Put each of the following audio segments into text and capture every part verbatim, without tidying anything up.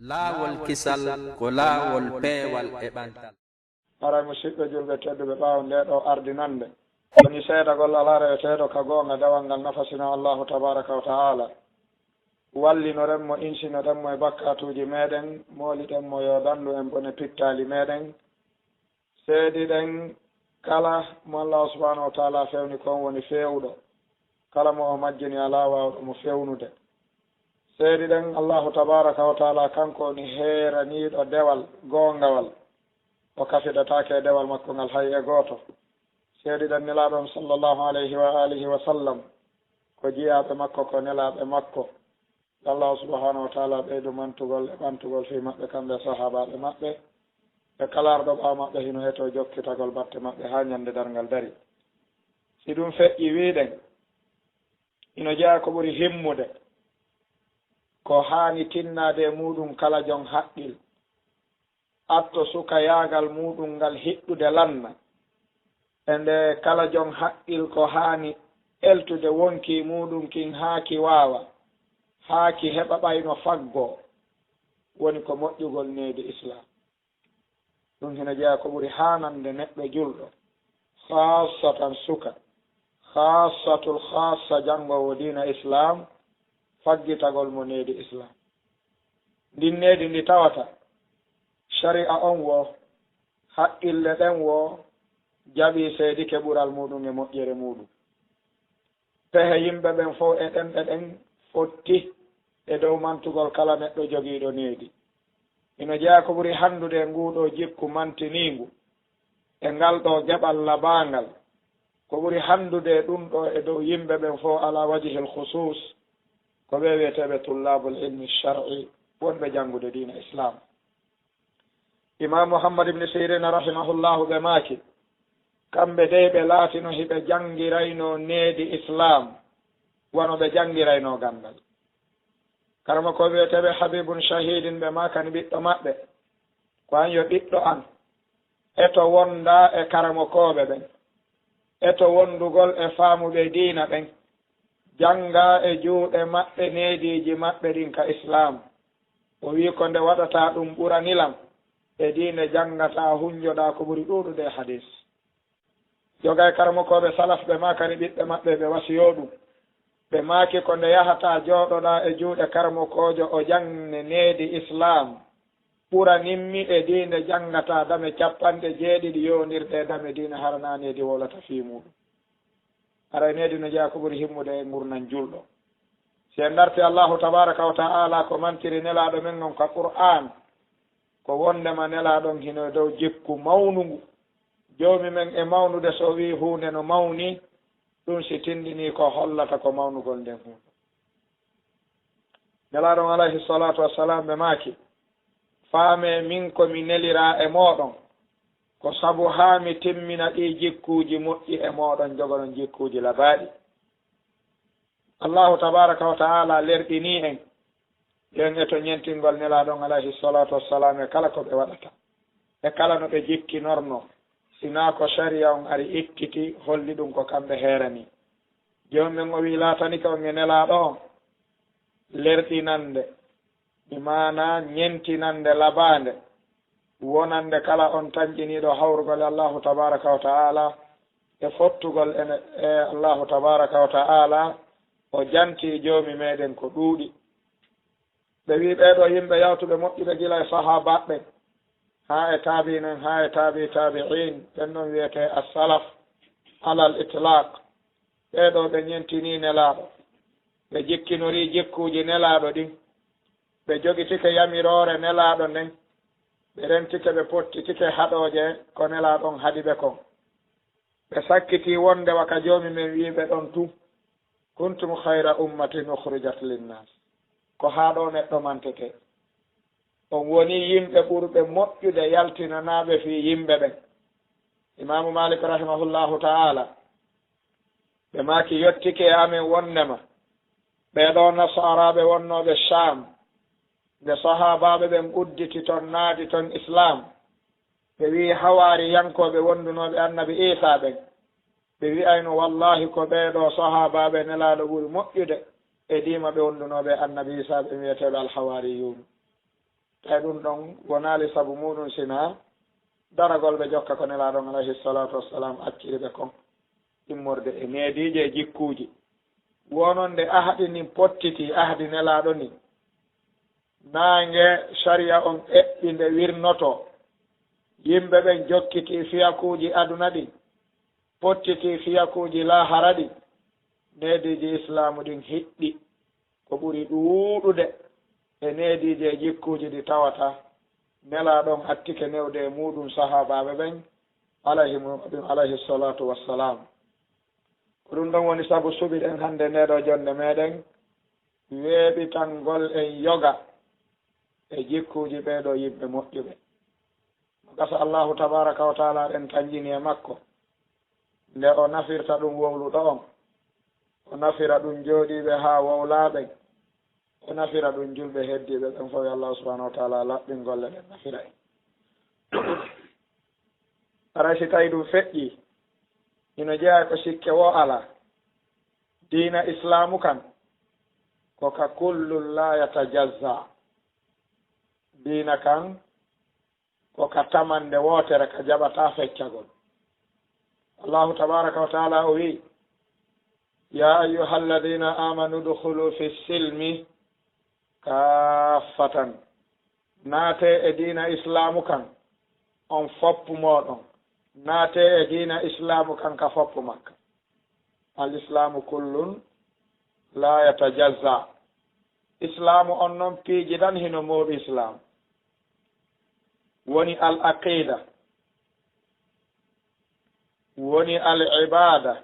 Laawol kisal ko laawol peewal e ɓantal. Haray, musiɓɓe julɓe tedduɓe, ɓaawo ndee ɗoo ardinannde, woni seedagol alaa reweteeɗo ka goonga, dewal ngal nafa, sinaa Allaahu tabaaraka wa ta'aala. Wallinoren mo, insinoren mo e bakkaatuuji meɗen, mooliɗen mo yo o danndu en bone pittaali meɗen. Seediɗen kala mo Allaahu subhaanahu wa ta'aala fewni, ko on woni feewuɗo. Kala mo o majjini, alaa waawuɗo mo fewnude. Seediɗen Allaahu tabaaraka wa ta'aala, kanko woni heeraniiɗo dewal goongawal. O kafidataake e dewal makko ngal hay e gooto. Seediɗen Nelaaɗo on, sallallahu alayhi wa alihi wa sallam, ko jiyaaɓe makko, ko nelaaɓe makko. Yo Allaahu subhaanahu wa ta'aala ɓeydu mantugol e ɓantugol fii maɓɓe, kamɓe e sahaabaaɓe maɓɓe, e kala arɗo ɓaawo maɓɓe hino etoo jokkitagol batte maɓɓe haa ɲande darngal darii. Si ɗun feƴƴii, wi'uɗen, hino jeyaa ko ɓuri himmude, ko haani tinnaade e muuɗun kala jon haqqil, atto sukayaagal muuɗun ngal hiɗɗude lanna. E nde kala jon haqqil ko haani eltude wonkii muuɗun kin haa ki waawa, haa ki heɓa ɓay no faggoo, woni ko moƴƴugol needi Islaam. Ɗun hino jeyaa ko ɓuri haanande neɗɗo julɗo, khaassatan suka, khaassatul khaassa, janngoowo diina Islaam, faggitagol mo needi Islaam. Ndin needi ndi tawata shari'a on woo, haqqille ɗen woo, jaɓii seedike ɓural muuɗun e moƴƴere muuɗun. Pehe yimɓe ɓen fow e ɗemɗe ɗen fotti e dow mantugol kala neɗɗo jogiiɗo needi. Hino jeyaa ko ɓuri hanndude e nguu ɗoo jikku mantiniingu, e ngal ɗoo geɓal labaangal, ko ɓuri hanndude e ɗun ɗoo e dow yimɓe ɓen fow alaa wajihil khusuus, ko ɓee wi'eteeɓe tullaabul ilmi shar'i, wonɓe janngude diina Islaam. Imaam Muhammad ibn Sirin rahimahullahu, ɓe maaki, kamɓe dey ɓe laatino hiɓe janngiraynoo needi Islaam, wano ɓe janngiraynoo ganndal. Karamokooɓe wi'eteeɓe Habibun Shahidin, ɓe maakani ɓiɗɗo maɓɓe, ko an yo ɓiɗɗo an, eto wondaa e karamokooɓe ɓen, eto wondugol e faamuɓe diina ɓen, janngaa e juuɗe maɓɓe neediiji maɓɓe ɗin ka Islaam. O wi'i, ko nde waɗataa ɗun ɓurani lan e diine janngataa, hunjoɗaa ko ɓuri ɗuuɗude e hadiis. Yoga e karamokooɓe salaf, ɓe maakani ɓiɓɓe maɓɓe, ɓe wasiyoo ɗun. Ɓe maaki, ko nde yahataa jooɗoɗaa e juuɗe karamokoojo, o janne needi Islaam, ɓuranin mi e diine janngataa dame cappanɗe jeeɗiɗi yowondirɗe e dame diine, hara naa needi wowlata fii muuɗun. Haray needi no jeyaa ko ɓuri himmude e ngurndan julɗo. Si en dartii, Allaahu tabaaraka wa ta'aalaa ko mantiri Nelaaɗo men on ka Qur'aan, ko wondema Nelaaɗo on hino e dow jikku mawnungu. Joomi men e mawnude, si o wi'i huunde no mawni, ɗun si tinndinii ko hollata ko mawnugol nden huunde. Nelaaɗo on, alayhi salaatu wassalaam, ɓe maaki, faamee min ko mi neliraa e mooɗon, ko sabu haa mi timmina ɗii jikkuuji moƴƴi e mooɗon, jogoɗon jikkuuji labaaɗi. Allaahu tabaaraka wa ta'aalaa lerɗinii en, yo en eto ɲentingol Nelaaɗo on, alayhi salaatu wassalaam, e kala ko ɓe waɗata, e kala no ɓe jikkinornoo, si naa ko sariya on ari ittiti, holli ɗun ko kamɓe heeranii. Joomi men o wi'i, laatanike on e Nelaaɗo on lerɗinannde, bi maanaa ɲentinannde labaande, wonannde kala on tanƴiniiɗo hawrugol e Allaahu tabaaraka wa ta'aalaa, e fottugol e, e Allaahu tabaaraka wa ta'aalaa, o jantii Joomi meɗen ko ɗuuɗi. Ɓe wi'i, ɓee ɗoo yimɓe yawtuɓe moƴƴuɓe gila e sahaabaaɓe ɓen, haa e taabi'iin en, haa e taabi'i taabi'iin, ɓen non wi'etee as-salaf alal itlaaq. Ɓee ɗoo ɓe ɲentinii Nelaaɗo, ɓe jikkinorii jikkuuji Nelaaɗo ɗin, ɓe jogitike yamiroore Nelaaɗo nden, ɓe rentike, ɓe pottitike haɗooje ko Nelaaɗo on haɗi ɓe kon. Ɓe sakkitii wonde wa ka Joomi men wi'i ɓe ɗon tun, "Kuntum khayra ummatin ukhrijat linnaas." Ko haa ɗoo neɗɗo mantetee. On wonii yimɓe ɓurɓe moƴƴude yaltinanaaɓe fii yimɓe ɓen. Imaamu Maalik rahimahullahu ta'aalaa, ɓe maaki, yottike e amen wondema ɓee ɗoo Nasaaraaɓe wonnooɓe Shaam, nde sahaabaaɓe ɓen udditi ton, naati ton Islaam, ɓe wi'i hawaariyankooɓe wondunooɓe Annabi Iisaa ɓen, ɓe wi'ayno, "Wallaahi, ko ɓee ɗoo sahaabaaɓe Nelaaɗo ɓuri moƴƴude e dii maɓɓe wondunooɓe e Annabi Iisaa ɓen wi'eteeɓe Alhawaariyuun." E ɗun ɗon wonaali sabu muuɗun sinaa daragol ɓe jokka ko Nelaaɗo on alayhi salaatu wassalaam acciri ɓe kon, immorde e neediiji e jikkuuji. Wononde ahadi ndin pottitii, ahadi Nelaaɗo ndin, naange sariya on eɓɓi nde wirnotoo, yimɓe ɓen jokkitii fiyakuuji aduna ɗin, pottitii fiyakuuji laahara ɗin, neediiji Islaamu ɗin hiɗɗi ko ɓuri ɗuuɗude e neediiji e jikkuuji ɗi tawata Nelaaɗo on attike newde e muuɗun sahaabaaɓe ɓen, alayhimu, alayhi salaatu wassalaam. Ko ɗun ɗon woni sabu suɓiɗen hande ndee ɗoo jonnde meɗen, weeɓitangol en yoga e jikkuuji ɓee ɗoo yimɓe moƴƴuɓe. No gasa Allaahu tabaaraka wa ta'aalaa ɗen tanƴini e makko, nde o nafirta ɗun wowluɗo on, o nafira ɗun jooɗiiɓe haa wowlaa ɓen, o nafira ɗun julɓe heddiiɓe ɓen fow. Yo Allaahu subhaanahu wa ta'aalaa laɓɓin golle ɗen, nafira en. Haray si tawii ɗun feƴƴii, hino jeyaa ko sikke woo alaa, diina Islaamu kan, ko ka kullun laa yatajazzaa. Diina kan, ko ka tamannde wootere ka jaɓataa feccagol. Allaahu tabaaraka wa ta'aalaa o wi'i, "Yaa ayyuhal ladiina aamanu udkhuluu fi silmi kaaffatan." Naatee e diina Islaamu kan, on foppu mooɗon. Naatee e diina Islaamu kan ka foppu makka. Al Islaamu kullun laa yatajazzaa. Islaamu on non piiji tan hino mooɓi Islaamu. Woni al aqiida, woni al ibaada,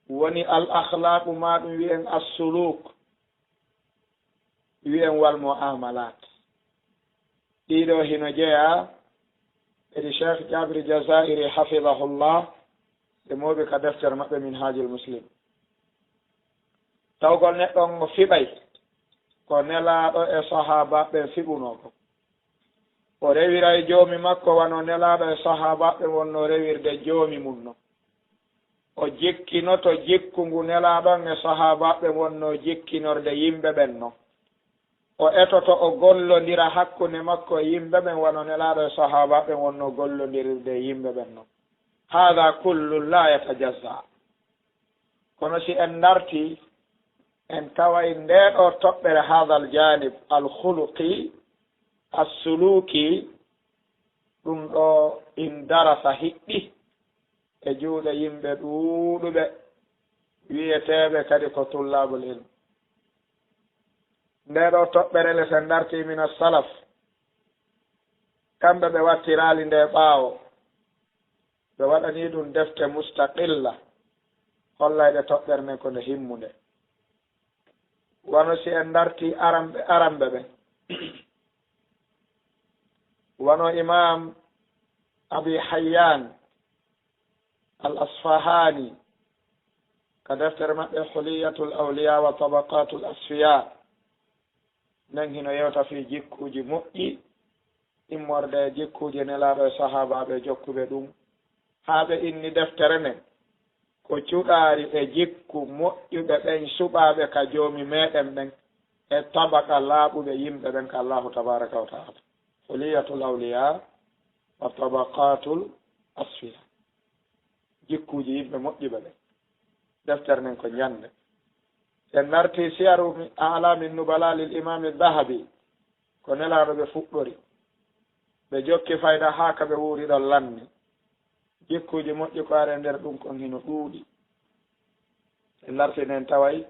woni al akhlaaqu, maa ɗun wi'en as suluuk, wi'en wal mu'aamalaat. Ɗii ɗoo hino jeyaa e ɗi Sheikh Jaabir Jazaa'iri hafidahullah ɓe mooɓi ka deftere maɓɓe Minhaajul Muslim. Tawgol neɗɗo on o fiɓay ko Nelaaɗo e sahaabaaɓe ɓen fiɓunoo kon. O rewiray Joomi makko wano Nelaaɗo e sahaabaaɓe ɓen wonnoo rewirde Joomi mun non. O jikkinoto jikku ngu Nelaaɗo on e sahaabaaɓe ɓen wonnoo jikkinorde yimɓe ɓen non. O etoto o gollondira hakkunde makko e yimɓe ɓen wano Nelaaɗo e sahaabaaɓe ɓen wonnoo gollondirirde e yimɓe ɓen non. Haadaa kullun laa yatajazzaa. Kono si en dartii, en taway ndee ɗoo toɓɓere, haadal jaanib al khuluqi, as suluki, ɗun ɗoo in darasa hiɗɗi e juuɗe yimɓe ɗuuɗuɓe wi'eteeɓe kadi ko tullaabul ilm. Ndee ɗoo toɓɓere le, si en dartii mina salaf, kamɓe ɓe wattiraali nde ɓaawo. Ɓe waɗanii ɗun defte mustaqilla, hollayɗe toɓɓere nden ko nde himmunde. Wano si en dartii aranɓe, aranɓe ɓen, wano Imaam Abi Hayyaan al Asfahaani, ka deftere maɓɓe Huliyatul Awliyaa wa Tabaqaatul Asfiyaa, nden hino yewta fii jikkuuji moƴƴi, immorde e jikkuuje Nelaaɗo e sahaabaaɓe jokkuɓe ɗun, haa ɓe inni deftere nden ko cuɗaari e jikku moƴƴuɓe ɓen suɓaaɓe ka Joomi meɗen ɓen, e tabaqa laaɓuɓe yimɓe ɓen ka Allaahu tabaaraka wa ta'aalaa. Huliyatul Awliyaa wa Tabaqaatul Asfiyaa. Jikkuuji yimɓe moƴƴuɓe ɓen. Deftere nden ko ñande. En narti Siyaru A'laami Nubalaa lil Imaami Dahabi. Ko Nelaaɗo ɓe fuɗɗori. Ɓe jokki fayda haa ka ɓe wuuri ɗon lanni. Jikkuuji moƴƴi ko ari e nder ɗun kon hino ɗuuɗi. En larti nden taway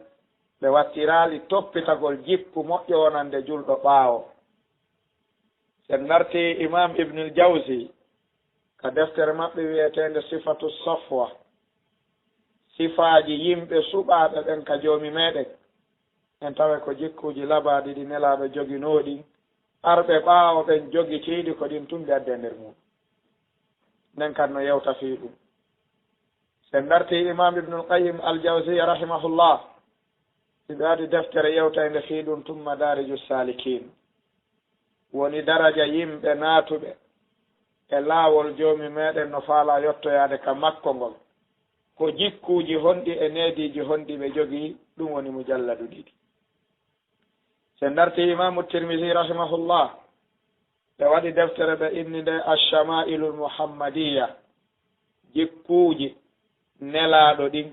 ɓe wattiraali toppitagol jikku moƴƴo wonande julɗo ɓaawo. En narti Imaam Ibnul Jawzi ka deftere maɓɓe wi'eteende Sifatu Safwa, sifaaji yimɓe suɓaaɓe ɓen ka Joomi meɗen. En taway ko jikkuuji labaaɗi ɗi Nelaaɗo joginoo ɗin, arɓe ɓaawo ɓen jogitiiɗi, ko ɗin tun ɓe addi e nder muɗum. Nden kan no yewta fii ɗum. En dartii Imaam Ibnul Qayyim Al Jawziyya rahimahullah, hiɓe waɗi deftere yewtaynde fii ɗum tun, Madaariju Saalikiin. Woni daraja yimɓe naatuɓe e laawol Joomi meɗen no faalaa yottoyaade ka makko ngol. Ko jikkuuji honɗi e neediiji honɗi ɓe jogii, ɗum woni mujalladu ɗiɗi. Si en dartii Imaamu Tirmisi rahimahullah, ɓe waɗi deftere ɓe inni nde Ash-Shamaa'ilul Muhammadiyya, jikkuuji Nelaaɗo ɗin,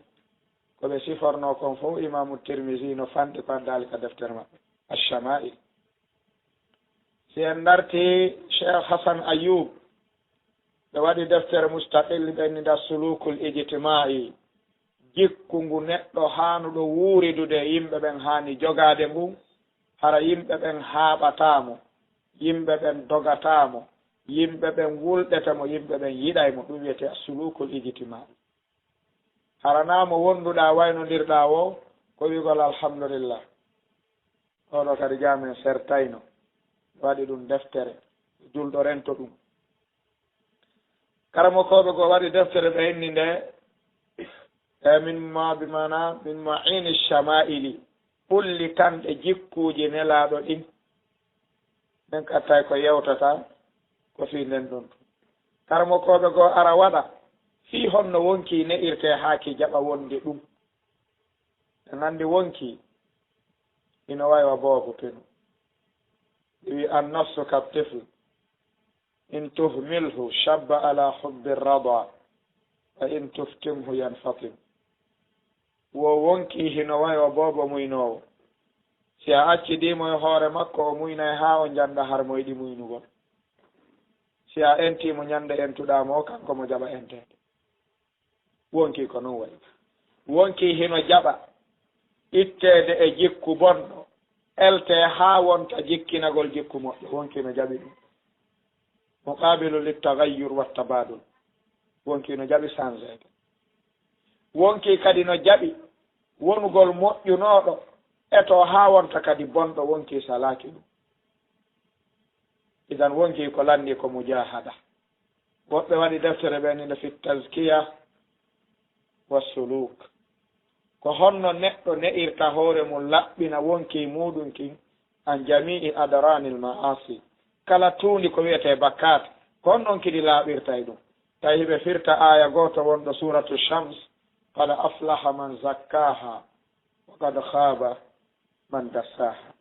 ko ɓe sifornoo kon fow Imaamu Tirmisi no fanɗi ko addaali ka deftere maɓɓe Ash-Shamaa'il. Si en dartii Sheikh Hasan Ayyub, ɓe waɗi deftere mustaqil ɓe inni nde As-Sulukul Ijtimaa'i, jikku ngu neɗɗo haanuɗo wuuridude e yimɓe ɓen haani jogaade ngun, hara yimɓe ɓen haaɓataa mo, yimɓe ɓen dogataa mo, yimɓe ɓen wulɗete mo, yimɓe ɓen yiɗay mo, ɗum wiyetee As-Sulukul Ijtimaa'i. Hara naa mo wonduɗaa waynondirɗaa woo, ko wi'ugol alhamdulillah. Oo ɗoo kadi jaamen sertayno, waɗi ɗum deftere, julɗo rento ɗum. Karamokooɓe goo waɗi deftere ɓe inni nde, e min ma, bi maana, min ma'ini shama'ili, ɓulli tanɗe jikkuuji Nelaaɗo ɗin. Nden kattay ko yewtata, ko fii nden ɗon. Karamokooɓe goo ara waɗa, fii honno wonkii ne'irtee haa ki jaɓa wonde ɗum. En anndi wonkii, hino way wa boobo penu. Ɓe wi'i, "An-nafsu kat-tifl, in tuhmilhu shabba ala hubbi rada, wa in tuftimhu yanfatim." Wo wonkii hino way wa boobo muynoowo. Si a accidii mo e hoore makko, o muynay haa o njannda har mo yiɗi muynugol. Si a entii mo ɲannde entuɗaa mo, kanko mo jaɓa enteede. Wonkii ko non wayi. Wonkii hino jaɓa itteede e jikku bonɗo, eltee haa wonta jikkinagol jikku moƴƴo. Wonkii no jaɓi ɗum. Muqaabilu littagayyur wa tabaadul. Wonkii no jaɓi sanseede. Wonkii kadi no jaɓi wonugol moƴƴunooɗo, etoo haa wonta kadi bonɗo, wonkii salaaki ɗum. Idan wonkii ko lanndii ko mujaahada. Woɓɓe waɗi deftere ɓe ni no fi tazkiya wa suluk. Ko honno neɗɗo ne'irta hoore mum laɓɓina wonkii muuɗum kin an jami'i adraanil ma'asi. Kala tuundi ko wi'etee bakkaat, ko honno on kadi laaɓirta e ɗum. Tawi hiɓe firta aaya gooto wonɗo suuratu Shams, "Qad aflaha man zakkaaha, wa qad khaaba man dassaaha."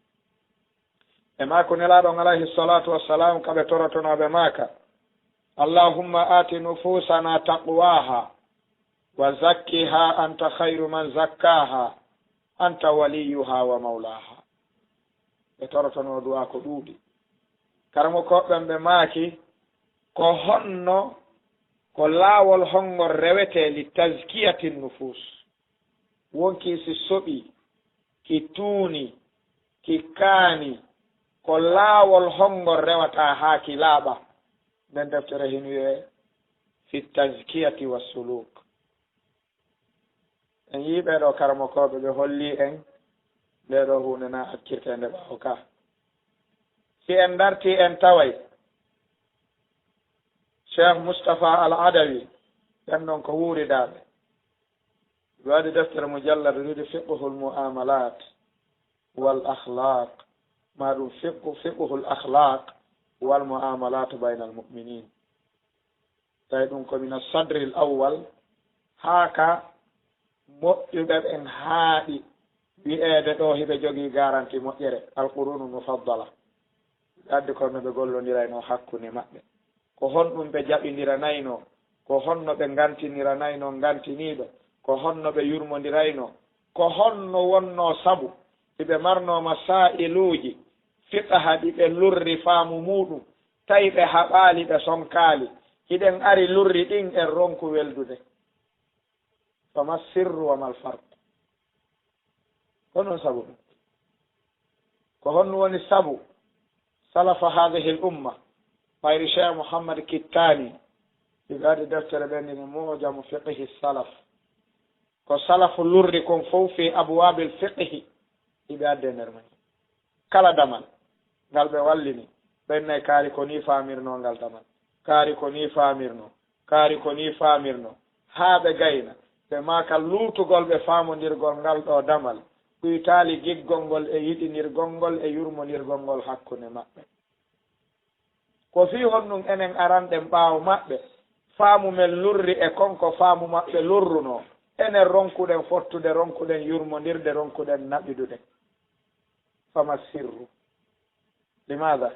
E maaku Nelaaɗo on alayhi salatu wassalam, ka ɓe torotonoo ɓe maaka, "Allahumma aati nufuusanaa taqwaaha, wa zakkiha anta khayru man zakkaaha, anta waliyuha wa mawlaaha." Ɓe torotonoo du'aa ko ɗuuɗi. Karamokooɓe ɓen ɓe maaki, ko honno, ko laawol hongol rewetee li tazkiyati nufuus? Wonkii si soɓii, ki tuunii, ki kaanii, ko laawol hongol rewata haa ki laaɓa? Nden deftere hino wi'ee fi tazkiyati wa suluk. En yi'ii ɓee ɗoo karamokooɓe, ɓe hollii en ndee ɗoo huunde na accirteende ɓaawo ka. Si en dartii, en taway Cheikh Moustapha Al Adawi, ɓen ɗon ko wuuridaaɓe. Ɓe waɗi deftere mujalladu ɗiɗi, Fiqhul Mu'amalat wal Akhlaq, maa ɗum Fiqhu, Fiqhul Akhlaq wal Mu'amalat baynal Mu'minin. Tawi ɗum ko mina sadril awwal, haa ka moƴƴuɓe ɓen haaɗi wi'eede ɗoo hiɓe jogii garanti moƴƴere, Al Qurunul Mufaddala. Ɓe addi kon no ɓe gollondiraynoo hakkunde maɓɓe. Ko honɗum ɓe jaɓindiranaynoo? Ko honno ɓe ngantiniranaynoo ngantiniiɗo? Ko honno ɓe yurmondiraynoo? Ko honno wonnoo sabu hiɓe marnoo masaa'iluuji fiqha ɗi ɓe lurri faamu muuɗum, tawi ɓe haɓaali, ɓe sonkaali? Hiɗen ari lurri ɗin, en ronku weldude. Fama sirru wa mal farq? Ko non sabu ɗum. Ko honno woni sabu salafa hadhihi al umma, ɓayri Cheikh Muhammad Kittani, hiɓe addi deftere ɓen ni Mu'jamu Fiqhi Salaf. Ko salafu lurri kon fow fi abwabil fiqhi, hiɓe addi e nder men. Kala damal ngal ɓe wallini, ɓen nay kaari ko nii faamirnoo ngal damal, kaari ko nii faamirnoo, kaari ko nii faamirnoo, haa ɓe gayna, ɓe maaka luutugol ɓe faamondirgol ngal ɗoo damal, ɗuytaali giggol ngol e yiɗinirgol ngol e yurmondirgol ngol hakkunde maɓɓe. Ko fii honɗum enen aranɗen ɓaawo maɓɓe, faamu men lurri e kon ko faamu maɓɓe lurrunoo, enen ronkuɗen fottude, ronkuɗen yurmondirde, ronkuɗen naɓidude? Fama sirru. Limaada?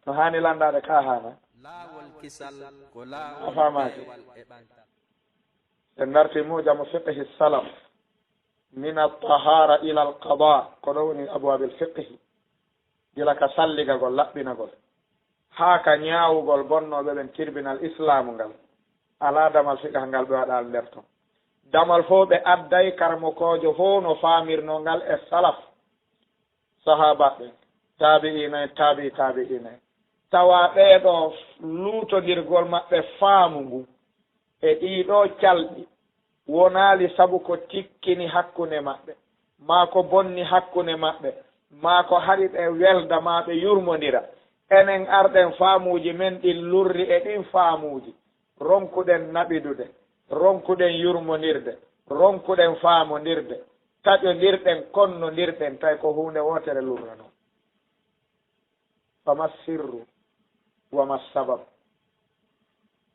No haani lanndaade ka haana? Laawol kisal ko laawol a faamaaki? Peewal e ɓantal. En ngarti mu'jamu fiqhi salaf, min at-tahaara ila al-qadaa, ko ɗo woni abwaabil fiqhi, gila ka salligagol, laɓɓinagol, haa ka ñaawugol bonnooɓe ɓen tirbinal islaamu ngal. Alaa damal fiqh ngal ɓe waɗaali nder ton. Damal fof ɓe adday, karamokoojo fof no faamirnoo ngal e salaf, sahaabaaɓe ɓen, taabi'iina en, taabi'i taabi'iina en. Tawa ɓee ɗoo luutondirgol maɓɓe faamu ngun e ɗii ɗoo calɗi wonaali sabu ko tikkini hakkunde maɓɓe, maa ko bonni hakkunde maɓɓe, maa ko haɗi ɓe welda, maa ɓe yurmondira. Enen arɗen faamuuji men ɗin lurri e ɗin faamuuji, ronkuɗen naɓidude, ronkuɗen yurmondirde, ronkuɗen faamondirde, taƴondirɗen, konnondirɗen, tawi ko huunde wootere lurranoo. Fama sirru, wama sabab?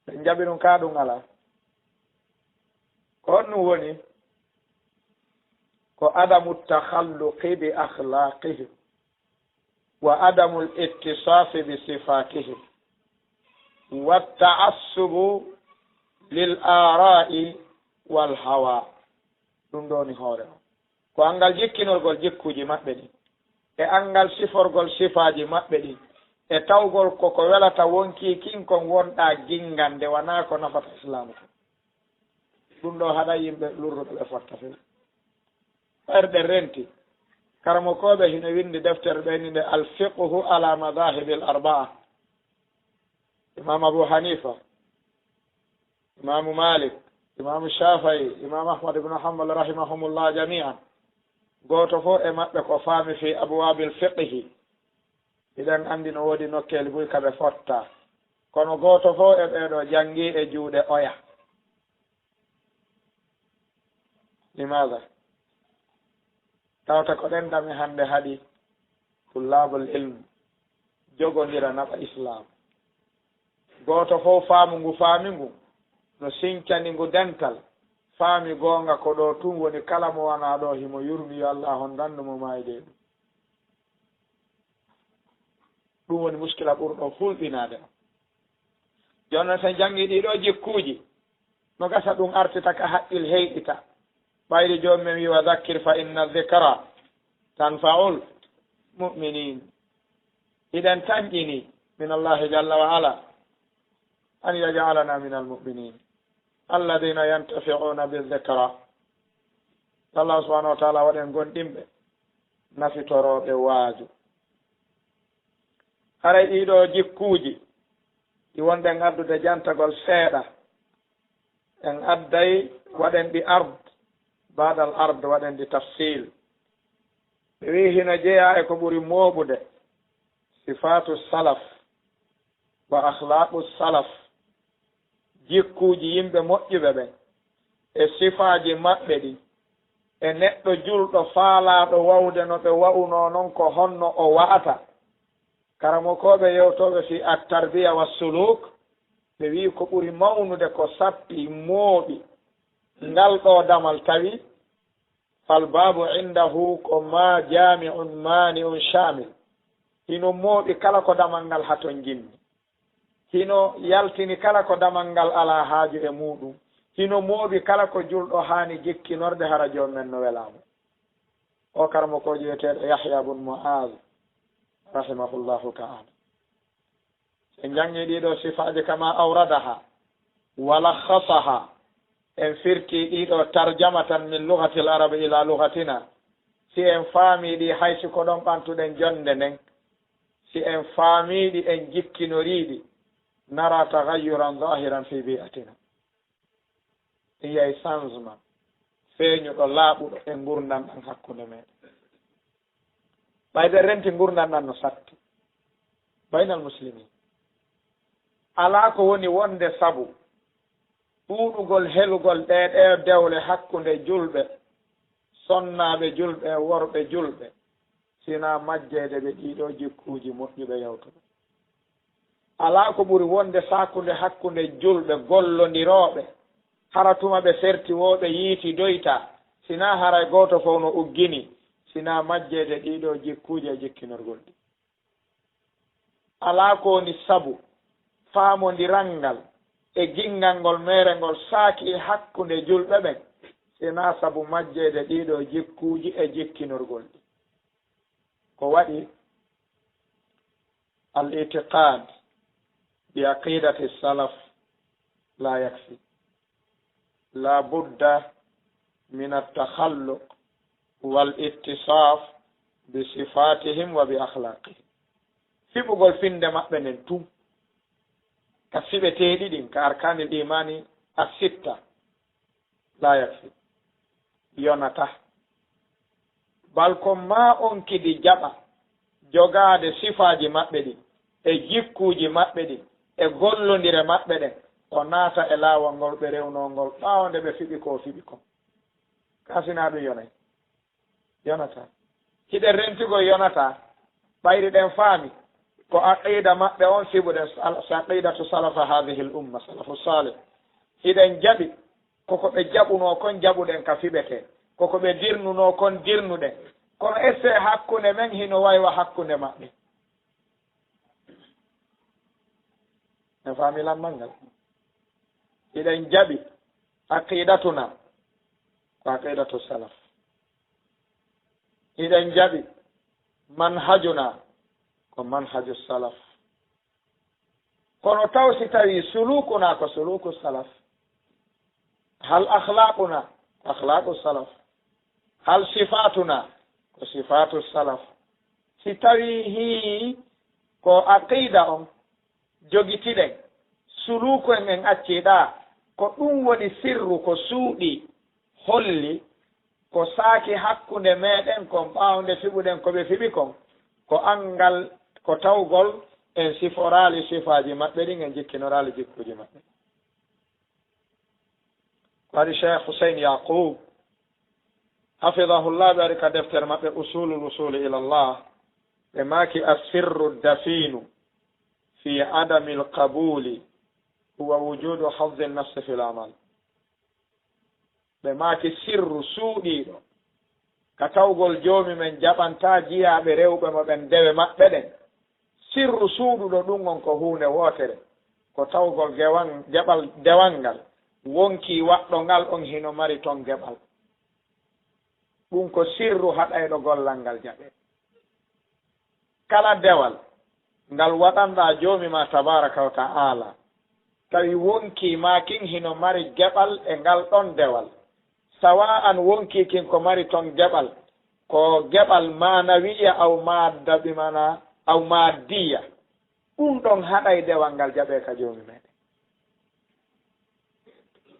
Ɓe jaɓi ɗum, ka ɗum alaa. Ko honɗum woni? Ko adamu takhalluqi bi akhlaqihim wa adamul ittisaafi bi sifatihim wa ta'assubu lil aara'i wal hawa. Ɗum ɗoo woni hoore on. Ko anngal jikkinorgol jikkuuji maɓɓe ɗin, e anngal siforgol sifaaji maɓɓe ɗin, e tawgol ko ko welata wonkii kin kon wonɗaa ginngan nde wanaa ko nafata Islaamu kon. Ɗum ɗoo haɗay yimɓe lurruɓe ɓe fotta few. Ɓayre ɗen renti, karamokooɓe hino winndi deftere ɓe ni nde Al Fiqhu ala Madhahibil Arba'a. Imam Abu Hanifa, Imaamu Maalik, Imaamu Shaafi'i, Imaamu Ahmad ibn Hanbal rahimahumullah jami'an. Gooto fof e maɓɓe ko faami fii abwaabil fiqhi. Hiɗen anndi no woodi nokkeeli buy ka ɓe fotta. Kono gooto fof e ɓee ɗoo janngii e juuɗe oya. Limaada? Tawata ko ɗen dame hannde haɗi tullaabul ilm jogondira naɓa Islaam. Gooto fof faamu ngu faami ngu, no sincani ngu dental, faami goonga ko ɗoo tun woni, kala mo wanaa ɗoo himo yurmi, yo Allah hondandu mo maayde e ɗum. Ɗum woni muskila ɓurɗo hulɓinaade on. Jooni non, so en janngii ɗii ɗoo jikkuuji, no gasa ɗum artita ka haqqil heyɗita. Ɓayri Joomi men wi'i, "Wa dhakkir fa inna dhikra tanfa'ul mu'minin." Hiɗen tanƴini min Allahi jalla wa ala an yaj'alana min al mu'minin alladhina yantafi'una bi dhikra. Allah subhanahu wa ta'ala waɗen gonɗinɓe nafitorooɓe waaju. Haray ɗii ɗoo jikkuuji ɗi wonɗen addude jantagol seeɗa, en adday waɗen ɗi ard, baadal ard waɗen ɗi tafsil. Ɓe wi'i hino jeyaa e ko ɓuri mooɓude sifaatu salaf wa akhlaaqu salaf, jikkuuji yimɓe moƴƴuɓe ɓen, e sifaaji maɓɓe ɗin, e neɗɗo julɗo faalaaɗo wa'ude no ɓe wa'unoo non, ko honno o wa'ata. Karamokooɓe yewtooɓe fii at-tarbiya wa suluk, ɓe wi'i ko ɓuri mawnude ko sappi mooɓi ngal ɗoo damal, tawi fal baabu indahu ko ma jaami'un maani'un shaamil. Hino mooɓi kala ko damal ngal hatonjinni. Hino yaltini kala ko damal ngal alaa haaju e muuɗum. Hino mooɓi kala ko julɗo haani jikkinorde hara Joomi men no welaa mo. O karamokoojo wi'eteeɗo Yahya bun Mu'az, rahimahullahu ta'ala. Si en janngii ɗii ɗoo sifaaji kama awradaha wa lakhasaha, en firtii ɗii ɗoo tarjamatan min lughatil arabi ila lughatina, si en faamii ɗi, hay si ko ɗon ɓantuɗen jonnde nden, si en faamii ɗi, en jikkinorii ɗi, nara taghayyuran zahiran fi bi'atina. En yi'ay changement feeñuɗo, laaɓuɗo e ngurndan ɗan hakkunde meɗen. Ɓay ɓe renti ngurndan ɗan no satti baynal muslimin. Alaa ko woni wonde sabu ɗuuɗugol helugol ɗee ɗee dewle hakkunde julɓe, sonnaaɓe julɓe e worɓe julɓe, sinaa majjeede ɓe ɗii ɗoo jikkuuji moƴƴuɓe yawtuɓe. Alaa ko ɓuri wonde saakunde hakkunde julɓe gollondirooɓe, hara tuma ɓe serti woo ɓe yiitidoyta, sinaa haray gooto fow no uggini, sinaa majjeede ɗii ɗoo jikkuuji e jikkinorgol ɗi. Alaa ko woni sabu faamondiral ngal e ginngal ngol meere ngol saaki e hakkunde julɓe ɓen, sinaa sabu majjeede ɗii ɗoo jikkuuji e jikkinorgol ɗi. Ko waɗi al-i'tiqaad bi aqiidati salaf laa yakfi. La budda min at-takhalluq wal ittisaaf bi sifaatihim wa bi akhlaaqihim. Fiɓugol fiɓnde maɓɓe nden tun, ka fiɓeteeɗi ɗin, ka arkaanil iimaani as-sitta, laa yakfi, yonataa. Bal ko maa on kidi jaɓa jogaade sifaaji maɓɓe ɗin, e jikkuuji maɓɓe ɗin, e gollondire maɓɓe ɗen, o naata e laawol ngol ɓe rewnoo ngol ɓaawo nde ɓe fiɓi ko o fiɓi kon. Kaa sinaa ɗun yonay? Yonataa. Hiɗen rentigol yonataa, ɓayri ɗen faami ko aqiida maɓɓe on fiɓuɗen, sal-, aqiidatu salafa haadihil umma, salafu saalih. Hiɗen jaɓi ko ko ɓe jaɓunoo kon jaɓuɗen ka fiɓetee, ko ko ɓe dirnunoo kon dirnuɗen. Kono est-ce que hakkunde men hino way wa hakkunde maɓɓe? En faami lammal ngal. Hiɗen jaɓi aqiidatuna ko aqiidatu salaf. Hiɗen jaɓi manhajuna ko manhaju salaf. Kono taw si tawii suluukuna ko suluuku salaf, hal akhlaaquna ko akhlaaqu salaf, hal sifaatuna ko sifaatu salaf? Si tawii hii ko aqiida on jogitiɗen, suluuku en en accii ɗaa, ko ɗun woni sirru ko suuɗii, holli ko saaki hakkunde meɗen kon ɓaawo nde fiɓuɗen ko ɓe fiɓi kon, ko anngal, ko tawgol en siforaali sifaaji maɓɓe ɗin, en jikkinoraali jikkuuji maɓɓe. Ko waɗi Cheikh Hussein Yaqub, hafidahullah, ɓe waɗi ka deftere maɓɓe Usulul Usuli ila Allah, ɓe maaki: "As-sirru dafinu fi adamil qabuli huwa wujudu hazzin nafsi fil amal." Ɓe maaki: "Sirru suuɗiiɗo ka tawgol Joomi men jaɓantaa jiyaaɓe rewɓe mo ɓen dewe maɓɓe ɗen. Sirru suuɗuɗo ɗun on ko huunde wootere, ko tawgol gewan-, geɓal dewal ngal wonkii waɗɗo ngal on hino mari ton geɓal. Ɗun ko sirru haɗayɗo gollal ngal jaɓee." Kala dewal ngal waɗanɗaa Joomi maa tabaaraka wa ta'aala, tawi wonkii maa kin hino mari geɓal e ngal ɗon dewal, sawa'an wonkii kin ko mari ton geɓal ko geɓal maanawiyya aw maadda, bi maanaa aw maadiyya, ɗun ɗon haɗay dewal ngal jaɓee ka Joomi meɗen.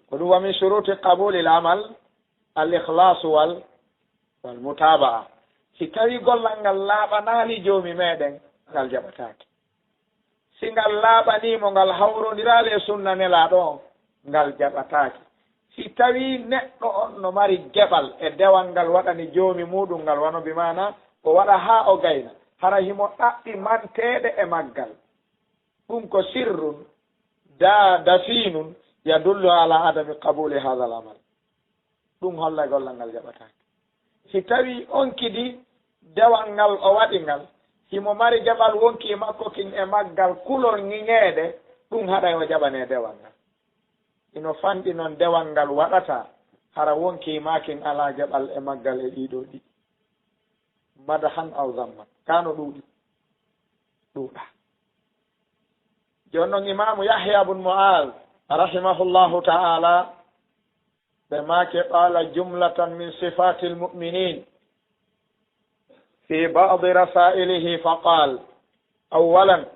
Ko ɗun wa min shuruuti qabuulil amal al ikhlaasu wal, wal mutaaba'a. Si tawii gollal ngal laaɓanaali Joomi meɗen, ngal jaɓataake. Si ngal laaɓanii mo, ngal hawrondiraali e sunna Nelaaɗo on, ngal jaɓataake. Si tawii neɗɗo on no mari geɓal e dewal ngal waɗani Joomi muuɗun ngal, wano bi maanaa o waɗa haa o gayna, hara himo ɗaɓɓi manteede e maggal, ɗun ko sirrun da-, dafiinun yadullu ala adami qabuuli haadal amal. Ɗun hollay gollal ngal jaɓataake. Si tawii on kidi dewal ngal o waɗi ngal, himo mari geɓal wonkii makko kin e maggal kulol ŋiŋeede, ɗun haɗay o jaɓanee dewal ngal. Hino fanɗi non dewal ngal waɗata, hara wonkii maa kin alaa geɓal e maggal e ɗii ɗoo ɗiɗi. Madahan aw zamman. Kaa no ɗuuɗi? Ɗuuɗaa. Jooni non, Imaamu Yahya bun Mu'az, rahimahullahu ta'ala, ɓe maaki: "Qala jumlatan min sifatil mu'minin fi ba'di rasailihi fa qal, awwalan,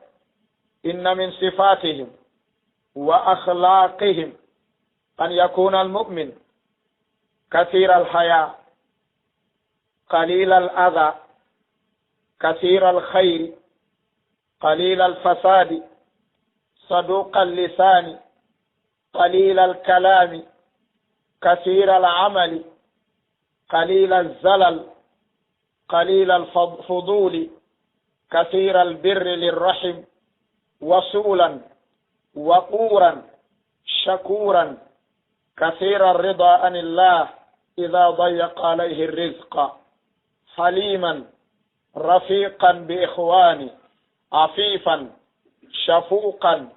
inna min sifatihim wa akhlaqihim an yakuna al mu'min kathira al haya, qalila al adha, kathira al khayri, qalila al fasadi, saduqa al lisani, qalila al kalami, kathira al amali, qalila al zalal, qalila al fad-, fuduli, kathira al birri lir rahim, wasulan, waquran, shakuran, kathira ar rida anillah idha dayyaqa alayhi ar rizqa, حليما رفيقا بإخواني، عفيفا شفوقا،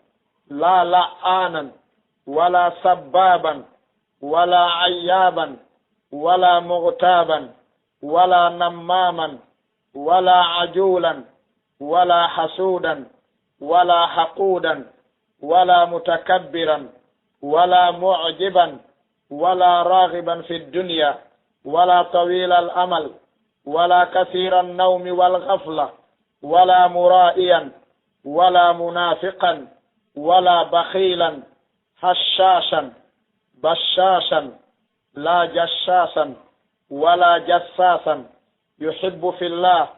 لا لعانا ولا سبابا ولا عيابا ولا مغتابا ولا نماما ولا عجولا ولا حسودا ولا حقودا ولا متكبرا ولا معجبا ولا راغبا في الدنيا ولا طويل الأمل ولا كثير النوم والغفلة ولا مرائيا ولا منافقا ولا بخيلا هشاشا بشاشا لا جشاشا ولا جساسا يحب في الله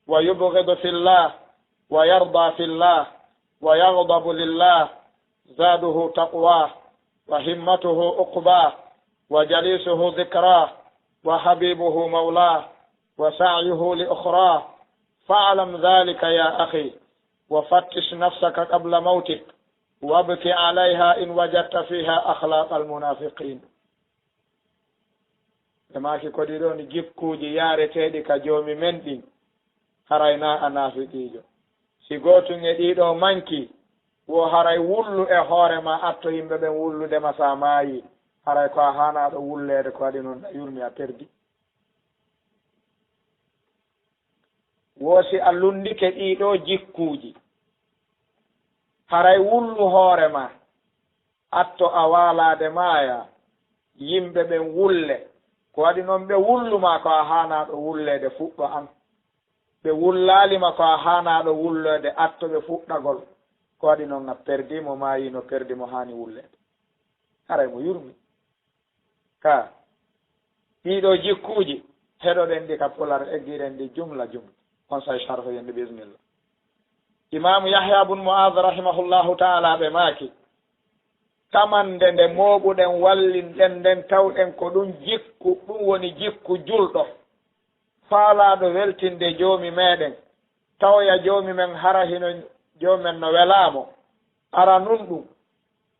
ويبغض في الله ويرضى في الله ويغضب لله زاده تقواه وهمته عقباه وجليسه ذكراه وحبيبه مولاه وسعيه لأخراه فاعلم ذلك يا أخي وفتش نفسك قبل موتك وابك عليها إن وجدت فيها أخلاق المنافقين. Ɓe maaki ko ɗii ɗoon jikkuuji yaareteeɗi ka Joomi men ɗin, haray naa a naafiqiijo. Si gootun e ɗii ɗoo mankii, wo haray wullu e hoore maa, atto yimɓe ɓen wullude ma si a maayii, haray ko a haanaaɗo wulleede, ko waɗi non a yurmi a perdi. Wo si a lunndike ɗii ɗoo jikkuuji, haray wullu hoore maa, atto a waalaade maaya, yimɓe ɓen wulle. Ko waɗi non ɓe wullu ma ko a haanaaɗo wulleede fuɗɗo an. Ɓe wullaali ma ko a haanaaɗo wulleede atto ɓe fuɗɗagol. Ko waɗi non a perdi mo maayii no perdi mo haani wulleede. Haray mo yurmi. Ka ɗii ɗoo jikkuuji, heɗoɗen ɗi ka pular, eggiren ɗi jumla jumla. Onsay sharhoyen ɗi, bismillah. Imaamu Yahya bun Mu'aaz rahimahullahu ta'ala ɓe maaki, tamande nde mooɓuɗen, wallinɗen nden, tawɗen ko ɗun jikku, ɗun woni jikku julɗo, faalaaɗo weltinde Joomi meɗen, tawoya Joomi men hara hino Joomi men no welaa mo. Aranun ɗun,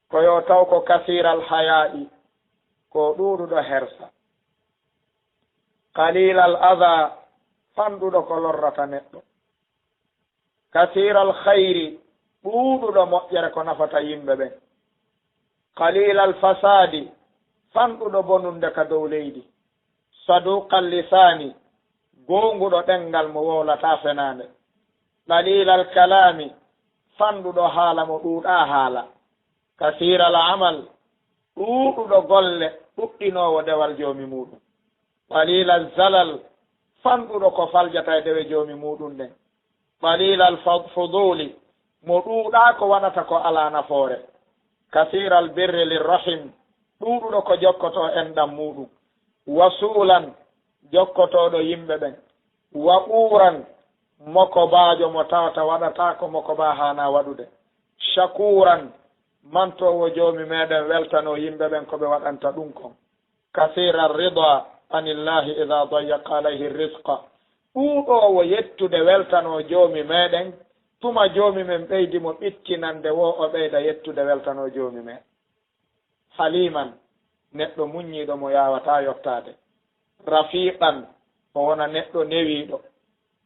ko yo taw ko kasiiral hayaa'i, ko ɗuuɗuɗo hersa. Qaliilal adaa, fanɗuɗo ko lorrata neɗɗo. Kasiiral khayri, ɗuuɗuɗo moƴƴere ko nafata yimɓe ɓen. Qaliilal fasaadi, fanɗuɗo bonunde ka dow leydi. Saduuqal lisaani, goonguɗo ɗemngal mo wowlataa fenaande. Qaliilal kalaami, fanɗuɗo haala mo ɗuuɗaa haala. Kasiiral amal, ɗuuɗuɗo golle, ɗuɗɗinoowo dewal Joomi muuɗum. Qaliilal zalal, fanɗuɗo ko faljata e dewe Joomi muuɗum ɗen. Qaliilal fa-, fuduuli, mo ɗuuɗaa ko waɗata ko alaa nafoore. Kasiiral birri lirrahim, ɗuuɗuɗo ko jokkotoo enɗam muuɗum. Wasuulan, jokkotooɗo yimɓe ɓen. Wa'uuran, mokobaajo mo tawata waɗataa ko mokobaa haanaa waɗude. Shakuuran, mantoowo Joomi meɗen weltanoo yimɓe ɓen ko ɓe waɗanta ɗum kon. Kasiira rida anillaahi idaa dayyaqa alayhi rizqa. Ɗuuɗoowo yettude weltanoo Joomi meɗen, tuma Joomi men ɓeydi mo ɓittinande woo o ɓeyda yettude weltanoo Joomi men. Haliiman, neɗɗo muññiiɗo mo yaawataa yottaade. Rafiiqan, o wona neɗɗo newiiɗo.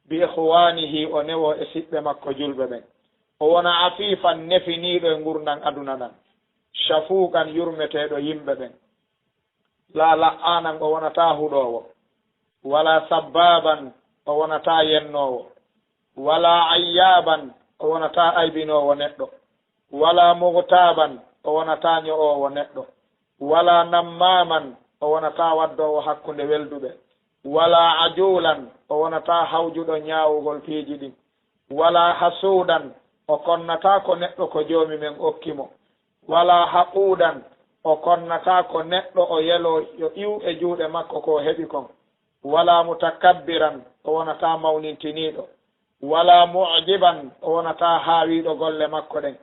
Bi ikhwaanihi, o newoo e siɓɓe makko julɓe ɓen. O wona afiifan, nefiniiɗo e ngurndan aduna ɗan. Shafuuqan, yurmeteeɗo yimɓe ɓen. Laa la'aanan, o wonataa huɗoowo. Walaa sabbaaban, o wonataa yennoowo. Walaa ayyaaban, o wonataa aybinoowo neɗɗo. Walaa mughtaaban, o wonataa nyo'oowo neɗɗo. Walaa nammaaman, o wonataa waddoowo hakkunde welduɓe. Walaa ajuulan, o wonataa hawjuɗo ñaawugol piiji ɗin. Walaa hasuudan, o konnataa ko neɗɗo ko Joomi men okki mo. Walaa haquudan, o konnataa ko neɗɗo o yeloo yo iw e juuɗe makko ko o heɓi kon. Walaa mutakabbiran, o wonataa mawnintiniiɗo. Walaa mu'jiban, o wonataa haawiiɗo golle makko ɗen.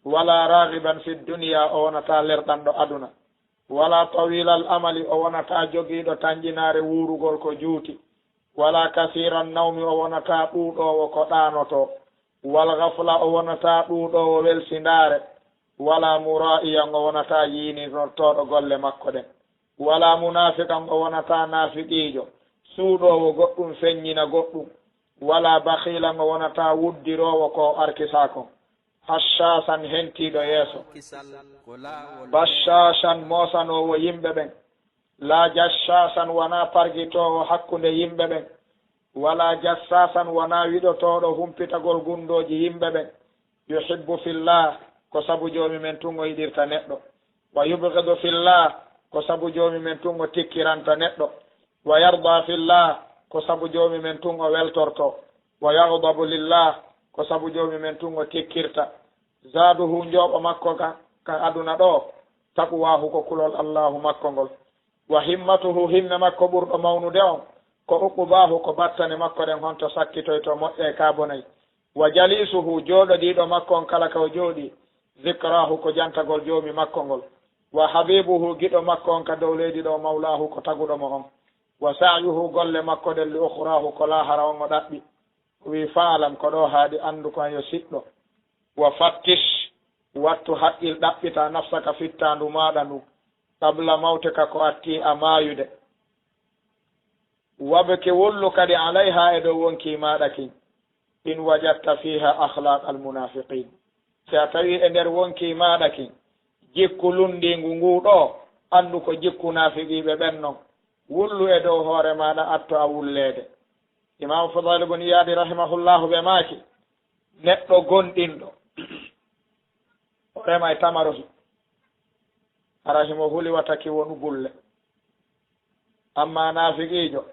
Walaa raagiban fi dunyaa, o wonataa lerɗanɗo aduna. Walaa tawiilal amali, o wonataa jogiiɗo tanƴinaare wuurugol ko juuti. Walaa kasiiran nawmi, o wonataa ɗuuɗoowo ko ɗaanotoo. Wal gafla, o wonataa ɗuuɗoowo welsindaare. Walaa muraa'iyan, o wonataa yiinitortooɗo golle makko ɗen. Walaa munaafiqan, o wonataa naafiqiijo. Suuɗoowo goɗɗum feññina goɗɗum. Walaa bakhiilan, o wonataa wuddiroowo ko o arkisaa kon. Hashshaashan, hentiiɗo yeeso. Bashshaashan, moosanoowo yimɓe ɓen. Laa jashshaashan, wanaa pargitoowo hakkunde yimɓe ɓen. Walaa jassaashan, wanaa wiɗotooɗo humpitagol gunndooji yimɓe ɓen. Yuhibbu fillah, ko sabu Joomi men tun o yiɗirta neɗɗo. Wa yubghidu fillah, ko sabu Joomi men tun o tikkiranta neɗɗo. Wa yarda fillah, ko sabu Joomi men tun o weltorto. Wa yaghdabu lillah, ko sabu Joomi men tun o tikkirta. Zaaduhu, njooɓo makko ka, ka aduna ɗoo, taqwahu, ko kulol Allaahu makko ngol. Wa himmatuhu, himme makko ɓurɗo mawnude on, ko uqubaahu, ko battane makko ɗen honto sakkitoytoo, moƴƴay ka bonay. Wa jaliisuhu, jooɗodiiɗo makko on kala ka o jooɗii, zikraahu, ko jantagol Joomi makko ngol. Wa habiibuhu, giɗo makko on ka dow leydi ɗoo, mawlaahu, ko taguɗo mo on. Wa sa'yuhu, golle makko ɗen, li ukhraahu, ko laahara on o ɗaɓɓi. O wi'i, fa'lam, ko ɗoo haaɗi, anndu ko an yo siɗɗo. Wa fattish, wattu haqqil ɗaɓɓita, nafsaka, fittaandu maaɗa ndun, qabla mawtika, ko attii a maayude. Wabki, wullu kadi, alayha, e dow wonkii maaɗa kin, in wajadta fiha akhlaqal munafiqin, si a tawii e nder wonkii maaɗa kin jikku lunndiingu nguu ɗoo, anndu ko jikku naafiqiiɓe ɓen non, wullu e dow hoore maaɗa, atto a wulleede. Imaamu Fudayl ibn Iyaadi rahimahullahu ɓe maaki, neɗɗo gomɗinɗo, o remay tamaro, hara himo huli wata ki wonu bulle. Ammaa naafiqiijo,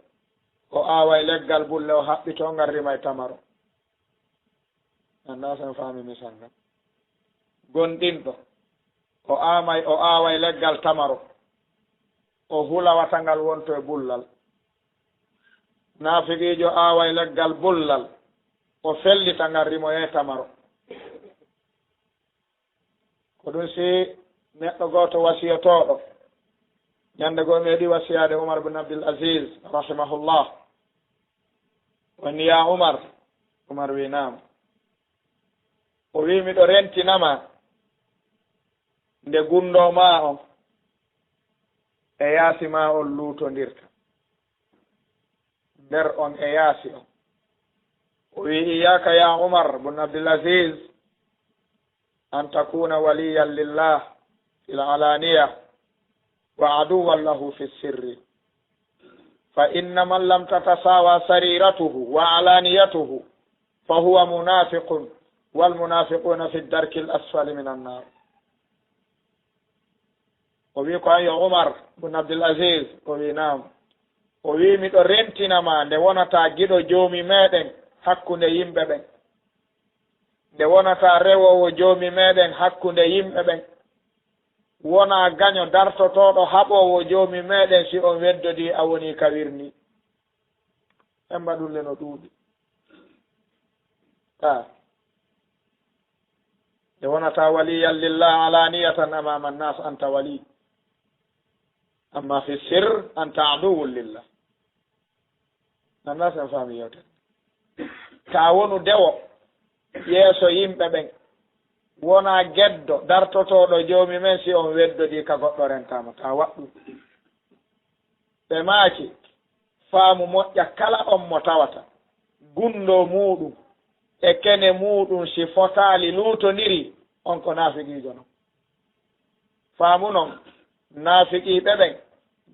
o aaway leggal bulle, o haɓɓitoo ngal, rimay tamaro. Anndaa si on faami misal ngal. Gomɗinɗo, o aamay, o aaway leggal tamaro, o hula wata ngal wonto e bullal. Naafiqiijo aaway leggal bullal, o fellita ngal, rimoyee tamaro. Ko ɗun si neɗɗo gooto wasiyotooɗo. Ñande goo meeɗi wasiyaade Umar bin Abdul Aziz, rahimahullah. O ni, "Yaa Umar." Umar wi'i, "Naam." O wi'i, "Miɗo rentina ma nde gunndoo maa on e yaasi maa on luutondirta." Nder on e yaasi on. O wi'i, "Iyyaka ya Umar bun Abdul Aziz, an takuna waliyan lillah fil alaniya wa aduwan lahu fi sirri. Fa inna man lam tatasawa sariratuhu wa alaniyatuhu fa huwa munafiqun, wal munafiquna fi darkil asfali minan nar." O wi'i, "Ko an yo Umar bun Abdul Aziz?" O wi'i, "Naam." O wi'i, "Miɗo rentina ma nde wonataa giɗo Joomi meɗen hakkunde yimɓe ɓen, nde wonataa rewoowo Joomi meɗen hakkunde yimɓe ɓen, wonaa gaño dartotooɗo haɓoowo Joomi meɗen, si on weddodii a wonii ka wirnii." En mbaɗulle no ɗuuɗi. Ka. Nde wonataa waliyan lillah alaniyatan amama annas, anta wali. Amma fi sirr, anta aduwwun lillah. Annas en faami yewtere. Taa wonu dewo yeeso yimɓe ɓen. Wonaa geddo dartotooɗo Joomi men si on weddodii ka goɗɗo rentaama. Taa waɗ ɗun. Ɓe maaki, faamu moƴƴa kala on mo tawata gunndoo muuɗum e kene muuɗum si fotaali luutondirii, on ko naafiqiijo non. Faamu non, naafiqiiɓe ɓen,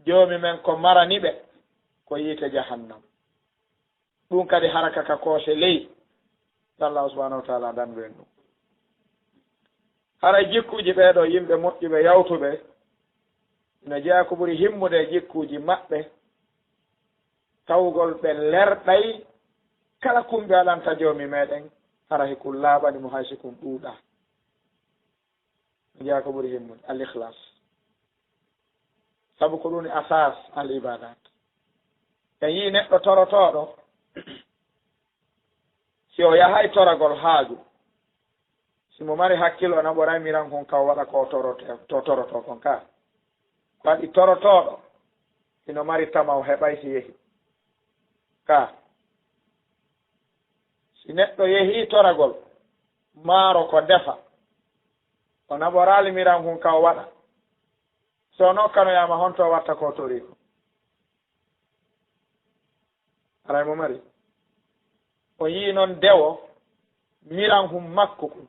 Joomi men ko marani ɓe ko yiite Jahannam. Ɗun kadi hara ka ka koose ley, Allaahu subhaanahu wa ta'aalaa dandu en ɗun. Haray jikkuuji ɓee ɗoo yimɓe moƴƴuɓe, yawtuɓe, ina jeyaa ko ɓuri himmude e jikkuuji maɓɓe, tawgol ɓe lerɗay kala kun ɓe waɗanta Joomi meɗen, hara hikun laaɓani mo hay si kun ɗuuɗaa. Jeyaa ko ɓuri himmude, al ikhlas. Sabu ko ɗun woni asas al ibadat. En yi'i neɗɗo torotooɗo, si o yahay toragol haaju, si mo mari hakkil, o naɓoray miran kun ka o waɗa ko torote-, to torotoo kon ka. Waɗi torotooɗo, hino mari tama o heɓay si yehi. Ka. Si neɗɗo yehi toragol, maaro ko defa, o naɓoraali miran kun ka o waɗa. So nokkanoyaama honto o watta ko torii ko. Haray mo mari. O yi'i non dewo miran hun makko kun.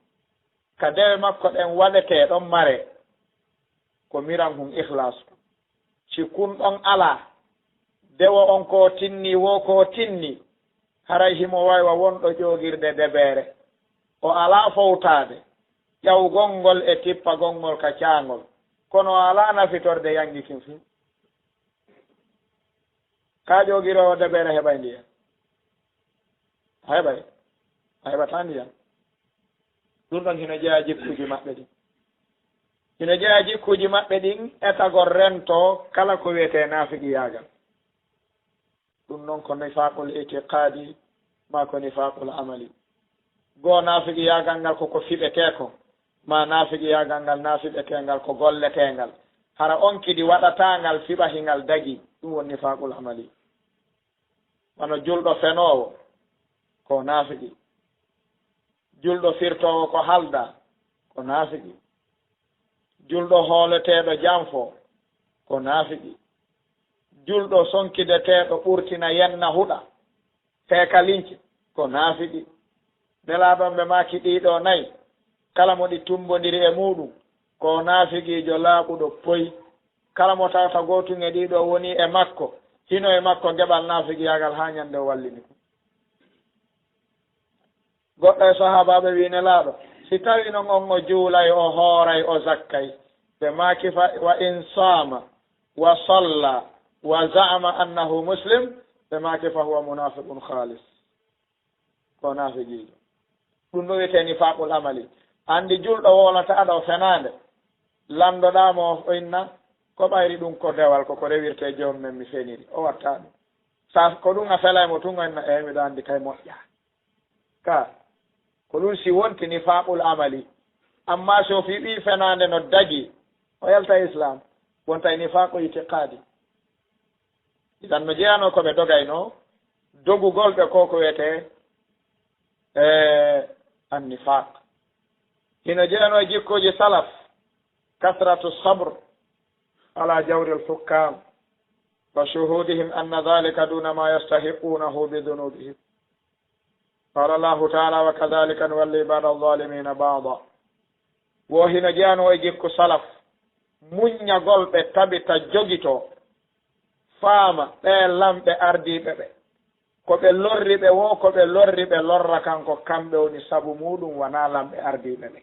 Ka dewe makko ɗen waɗetee ɗon maree. Ko miran hun ihlaasu. Si kun ɗon alaa, dewo on ko tinni woo ko tinni, haray himo waywa wonɗo ƴoogirde debeere. O alaa fowtaade, ƴawgol ngol e tippagol ngol ka caangol, kono o alaa nafitorde yangi kin fuu. Kaa ƴoogiroowo debeere heɓay ndiyan? A heɓay? A heɓataa ndiyan. Ɗun ɗon hino jeyaa jikkuuji maɓɓe ɗin. Hino jeyaa jikkuuji maɓɓe ɗin e tagol rento kala ko wi'etee naafiqiyaagal. Ɗun non ko nifaaqul itiqaadi maa ko nifaaqul amali. Goo naafiqiyaagal ngal ko ko fiɓetee kon, maa naafiqiyaagal ngal naa fiɓetee ngal ko golletee ngal. Hara on kadi waɗataa ngal fiɓa hingal dagii, ɗun woni nifaaqul amali. Wano julɗo fenoowo, ko naafiqi. Julɗo firtoowo ko haaldaa, ko naafiqi. Julɗo hooleteeɗo janfo, ko naafiqi. Julɗo sonkideteeɗo ɓurtina yenna huɗa, feeka lince, ko naafiqi. Nelaaɗo on ɓe maaki ɗii ɗoo nay, kala mo ɗi tumbondiri e muuɗun, ko naafiqiijo laaɓuɗo poy. Kala mo tawata gootun e ɗii ɗoo wonii e makko, hino e makko geɓal naafiqiyaagal haa ñande o wallini kon. Goɗɗo e sahaabaaɓe wi'i Nelaaɗo, si tawii non on o juulay, o hooray, o zakkay, ɓe maaki fa, wa in saama, wa salla, wa za'ama annahu muslim, ɓe maaki fa huwa munaafiqun khaalis. Ko naafiqiijo. Ɗun ɗoo wi'etee nifaaqul amali. Anndi julɗo wowlata ɗoo fenaande. Landoɗaa mo o inna, ko ɓayri ɗun ko dewal, ko ko rewirtee joomum men mi feniri. O watta ɗun. Sa ko ɗun a felay mo tun, o inna, "Ee, miɗo anndi kay moƴƴaa." Ka, ko ɗun si wonti nifaaqul amali. Ammaa si o fiɓii fenaande no dagii, o yalta e Islaam, wonta e nifaaqu itiqaadi. Idan no jeyanoo ko ɓe dogaynoo, dogugol ɓe ko ko wiyetee, e, annifaaq. Hino jeyanoo e jikkuuji salaf, kasratu sabr ala jawri al-hukkaam, wa shuhuudihim anna dhaalika duuna maa yastahiqquunahu bi dhunuubihim. Qaala Allaahu ta'aalaa, "Wa kadhaalika nuwalli ba'da adh-dhaalimiina ba'daa." Wo hino jeyanoo e jikku salaf, muññagol ɓe tabita jogitoo, faama ɓee lamɓe ardiiɓe ɓe. Ko ɓe lorri ɓe woo, ko ɓe lorri ɓe lorra kan, ko kamɓe woni sabu muuɗun, wanaa lamɓe ardiiɓe ɓe.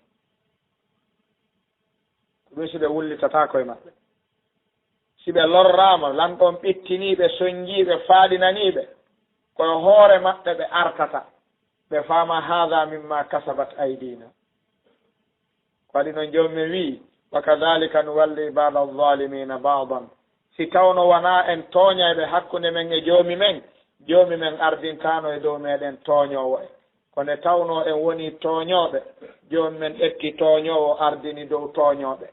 Ko ɗun si ɓe wullitataako e maɓɓe. Si ɓe lorraama, lanɗo on ɓittinii ɓe, sonjii ɓe, faaɗinanii ɓe, ko e hoore maɓɓe ɓe artata. Ɓe faama, "Haadhaa mimmaa kasabat aydiinaa." Ko waɗi non Joomi men wi'i, "Wa kadhaalika nuwalli ba'da adh-dhaalimiina ba'dan." Si tawno wanaa en tooñayɓe hakkunde men e Joomi men, Joomi men ardintaano e dow meɗen tooñoowo en. Ko nde tawnoo en wonii tooñooɓe, Joomi men ƴetti tooñoowo ardini dow tooñooɓe.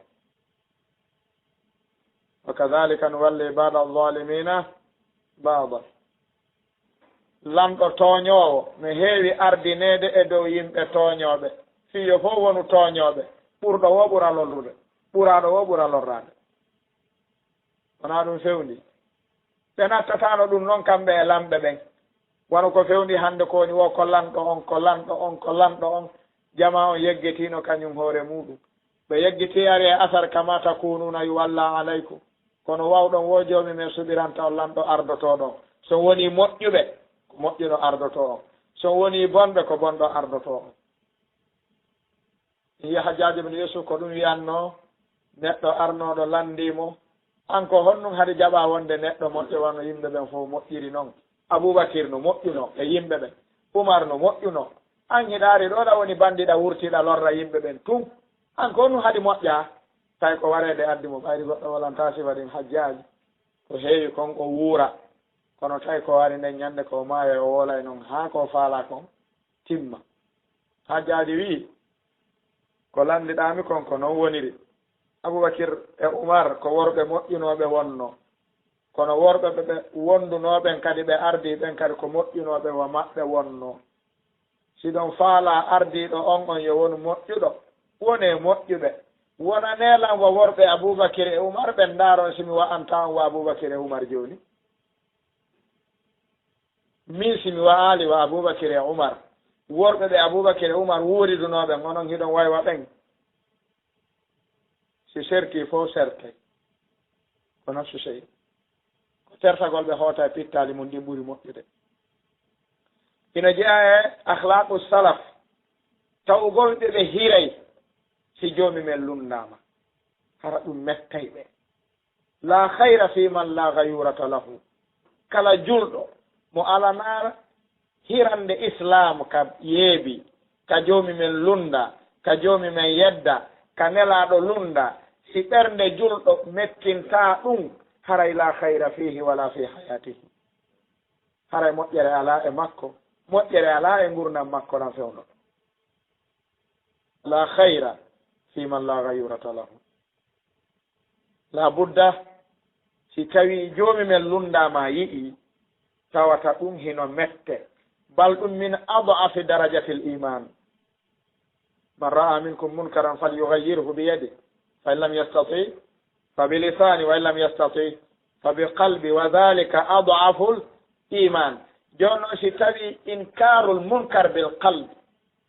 "Wa kadhaalika nuwalli ba'da adh-dhaalimiina ba'dan." Lanɗo tooñoowo no heewi ardineede e dow yimɓe tooñooɓe, fii yo fow wonu tooñooɓe, ɓurɗo woo ɓura lorrude, ɓuraaɗo woo ɓura lorraade. Wonaa ɗun fewndi? Ɓe nattataano ɗun non kamɓe e lamɓe ɓen. Wano ko fewndi hande ko woni wo ko lanɗo on, ko lanɗo on, ko lanɗo on. Jamaa on yeggetiino kañun hoore muuɗun. Ɓe yeggitii ari e asar, "Kamaa takuunuuna yuwallaa alaykum." Kono wawɗon wo Joomi men suɓiranta on lanɗo ardotooɗo on. So wonii moƴƴuɓe, ko moƴƴuɗo ardotoo on. So wonii bonɓe, ko bonɗo ardotoo on. Hajjaaji ibn Yuusuf ko ɗun wi'annoo, neɗɗo arnooɗo lanndii mo, "An ko honɗun haɗi jaɓaa wonde neɗɗo moƴƴo wano yimɓe ɓen fow moƴƴiri non? Abuubakir no moƴƴunoo e yimɓe ɓen, Umar no moƴƴunoo. An hiɗa ari ɗoo ɗa woni banndiɗa wurtiɗa lorra yimɓe ɓen tun. An ko honɗun haɗi moƴƴaa?" Tawi ko wareede addi mo, ɓayri goɗɗo walantaa sifa ɗin Hajjaaji. Ko heewi kon o wuura, kono tawi ko ari nden ñannde ko o maaya o woolay non haa ko o faalaa kon timma. Hajjaaji wi'i, "Ko lanndiɗaa mi kon, ko non woniri. Abubakir e Umar ko worɓe moƴƴunooɓe wonnoo. Kono worɓe ɓe ɓe wondunoo ɓen kadi, ɓe ardii ɓen kadi, ko moƴƴunooɓe wa maɓɓe wonnoo. Si ɗon faalaa ardiiɗo on, on yo wonu moƴƴuɗo, wonee moƴƴuɓe. Wonanee lan wa worɓe Abubakir e Umar ɓen, ndaaron si mi wa'antaa on wa Abubakir e Umar jooni." Min si mi wa'aali wa Abubakir e Umar, worɓe ɓe Abubakir e Umar wuuridunoo ɓen, onon hiɗon waywa ɓen? Si sertii fow sertay. Ko nafsu sey. Ko tertagol ɓe hoota e pittaali mun ɗin ɓuri moƴƴude. Ina jeyaa e akhlaqu salaf, tawugol ɓe ɓe hiray si Joomi men lunndaama. Hara ɗum mettay ɓe. La khayra fi man la ghayurata lahu. Kala julɗo mo alanaa hirande Islaam ka yeebi, ka Joomi men lunnda, ka Joomi men yedda, ka Nelaaɗo lunnda, si ɓernde julɗo mettintaa ɗum, haray la khayra fihi wala fi hayatihi. Haray moƴƴere alaa e makko, moƴƴere alaa e ngurndan makko lan fewndo. La khayra fi man la ghayurata lahu. La budda, si tawii Joomi men lunndaa ma yi'ii, tawata ɗum hino mette, bal ɗum min ad'afi darajatil iman. Man ra'a minkum munkaran falyughayyirhu biyadihi, fa in lam yastati, fa bilisani, wa in lam yastati, fa biqalbi, wa dhalika ad'aful iman. Jooni non, si tawii inkarul munkar bil qalb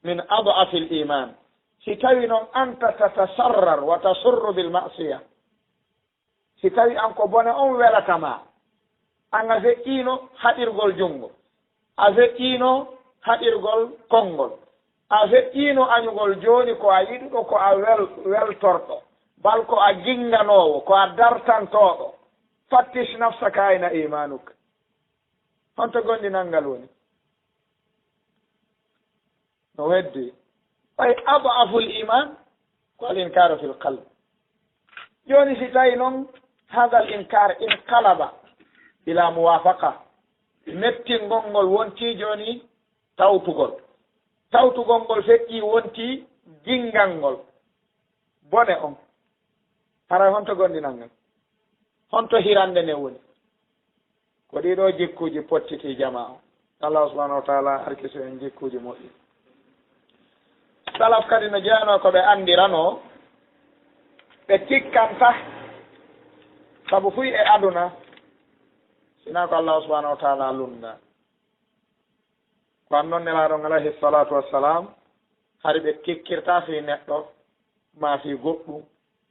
min ad'afil iman, si tawii non anta tatasarrar wa tasurru bil ma'siya, si tawii an ko bone on welata ma, an a feƴƴiino haɗirgol junngo, a feƴƴiino haɗirgol konngol, a feƴƴiino añugol jooni ko a yiɗuɗo, ko a wel-, weltorɗo, bal ko a ginnganoowo, ko a dartantooɗo, fattish nafsaka ayna imanuk. Honto gonndinan ngal woni? No weddi, ɓay ad'aful iman ko al inkaru fil qalb. Jooni si tawi non hadal inkar inqalaba ila muwafaqa, mettingol ngol wonti jooni tawtugol. Tawtugol ngol feƴƴi wonti ginngal ngol. Bone on. Haray honto gonndinan ngal? Honto hirande nden woni? Ko ɗii ɗoo jikkuuji pottitii jamaa on. Allah subhanahu wa ta'ala arkisu en jikkuuji moƴƴi. Salaf kadi no jeyanoo ko ɓe anndiranoo, ɓe tikkanta sabu fuy e aduna, sinaa ko Allah subhanahu wa ta'ala lunnda. Ko an non Nelaaɗo on alayhi salatu wassalam, hari ɓe tikkirta fii neɗɗo, maa fii goɗɗum.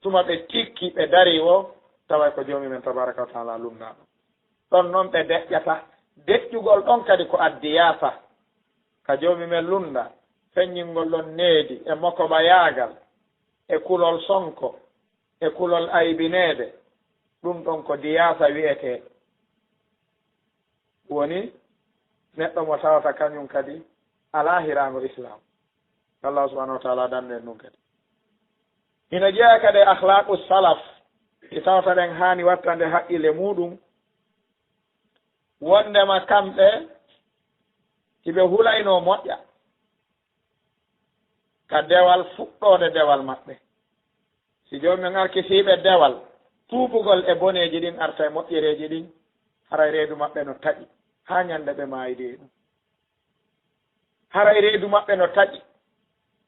Tuma ɓe tikki, ɓe dari wo, taway ko Joomi men tabaraka wa ta'ala lunnaaɗo. Ɗon non ɓe deƴƴata. Deƴƴugol ɗon kadi ko addi yaasa ka Joomi men lunnda, feññingol ɗon needi e mokoɓayaagal, e kulol sonko, e kulol aybineede. Ɗum ɗon ko diyaasa wi'etee. Woni neɗɗo mo tawata kañum kadi alaa hiraango Islaam. Allah subhanahu wa ta'ala dandu en ɗum kadi. Hino jeyaa kadi e akhlaqu salaf, ɗi tawata ɗen haani wattande haqqille muuɗum, wondema kamɓe hiɓe hulaynoo moƴƴa ka dewal fuɗɗoode dewal maɓɓe. Si Joomi men arkisii ɓe dewal tuubugol e boneeji ɗin arta e moƴƴereeji ɗin, haray reedu maɓɓe no taƴi haa ñande ɓe maayidi e ɗum. Haray reedu maɓɓe no taƴi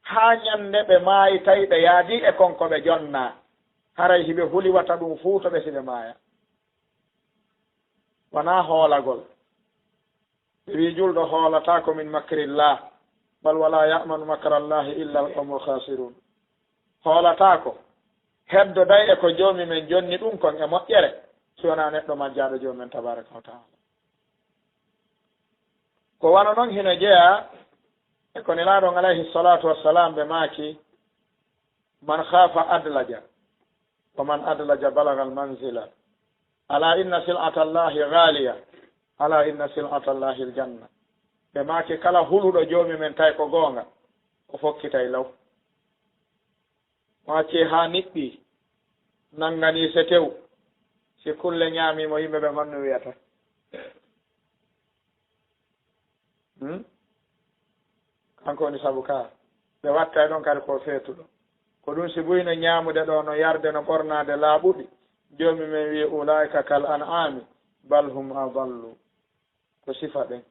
haa ñande ɓe maayi, tawi ɓe yaadii e kon ko ɓe jonnaa. Haray hiɓe huli wata ɗum fuuto ɓe si ɓe maaya. Wanaa hoolagol. Ɓe wi'i, julɗo hoolataako min makrillah, bal wala ya'manu makrallahi illa al-qawmul khasirun. Hoolataako, heddoday e ko Joomi men jonni ɗum kon e moƴƴere, si wonaa neɗɗo majjaaɗo Joomi men tabaraka wa ta'ala. Ko wano non hino jeyaa e ko Nelaaɗo on alayhi salatu wassalam ɓe maaki, man khafa adlaja, wa man adlaja balagal manzila. Ala inna sil'ata Allahi ghaliya. Ala inna sil'ata Allahi aljanna. Ɓe maaki, kala huluɗo Joomi men, tawi ko goonga, o fokkitay law. O accii haa niɓɓii, nannganii setew. Si kulle ñaamii mo, yimɓe ɓen honno wi'ata? Hmm? Kanko woni sabu ka ɓe watta e ɗon kadi ko feetuɗo. Ko ɗum si buy no ñaamude ɗo, no yarde, no ɓornaade laaɓuɗi, Joomi men wi'i, ulaa'ika kal an'aami, bal hum adallu. Ko sifa ɓen.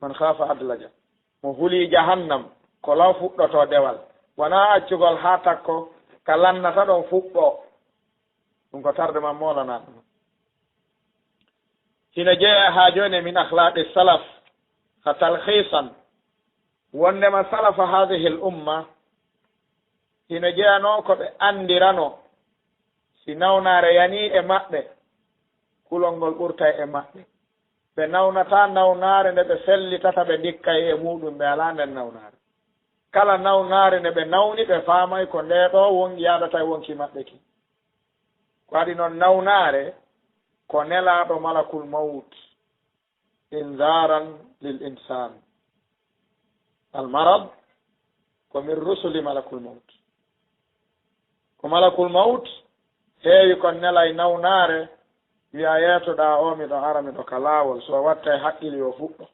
Man khaafa adlaja. Mo hulii jahannam, ko law fuɗɗotoo dewal. Wanaa accugol haa takko ka lannata ɗon fuɗɗoo. Ɗum ko tardement moolanaa ɗum. Hino jeyaa haa jooni e min akhlaaqi salaf, ka talhiisan, wonndema salafa haadihil umma, hino jeyanoo ko ɓe anndirano, si nawnaare yanii e maɓɓe, kulol ngol ɓurtay e maɓɓe. Ɓe nawnataa nawnaare nde ɓe fellitata, ɓe ndikkay e muuɗum, ɓe alaa nden nawnaare. Kala nawnaare nde ɓe nawni, ɓe faamay ko ndee ɗoo won yaadata e wonki maɓɓe ki. Ko waɗi non nawnaare, ko nelaaɗo malakul mawt, inzaaran lil insaan. Al marad ko min rusuli malakul mawt. Ko malakul mawt heewi kon nelay nawnaare, wi'a, "Yeetoɗaa oo, miɗo ara, miɗo ka laawol, so wattay haqqil yo fuɗɗo."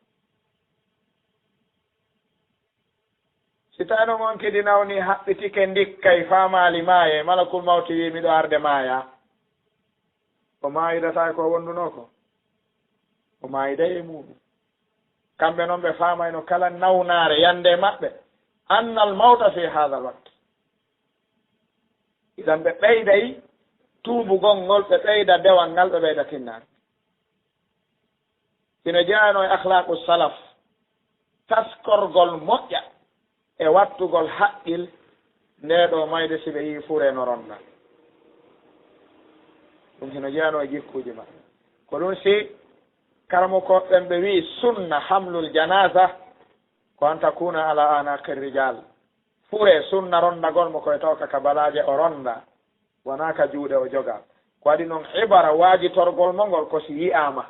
Si tawii non on kadi nawni, haɓɓitike, ndikkay, faamaali maayee, malakul mawti wi'i, "Miɗo arde maayaa." O maayidata ko wondunoo ko. O maayiday e muuɗum. Kamɓe non ɓe faamayno kala nawnaare yande maɓɓe, annal mawta fi haadal waqt. Idan ɓe ɓeyday tuubugol ngol, ɓe ɓeyda dewal ngal, ɓe ɓeyda tinnaare. Hino jeyanoo e akhlaaqu salaf, taskorgol moƴƴa e wattugol haqqil ndee ɗoo mayde si ɓe yi'i furee no ronda. Ɗum hino jeyanoo e jikkuuji maɓɓe. Ko ɗum si karamokooɓe ɓen ɓe wi'i sunna hamlul janaaza ko an takuna ala anaqi rijal. Furee sunna rondagol mo ko e tawka ka balaaje o ronda, wanaa ka juuɗe o joga. Ko waɗi non ibara waajitorgol mo ngol ko si yi'aama.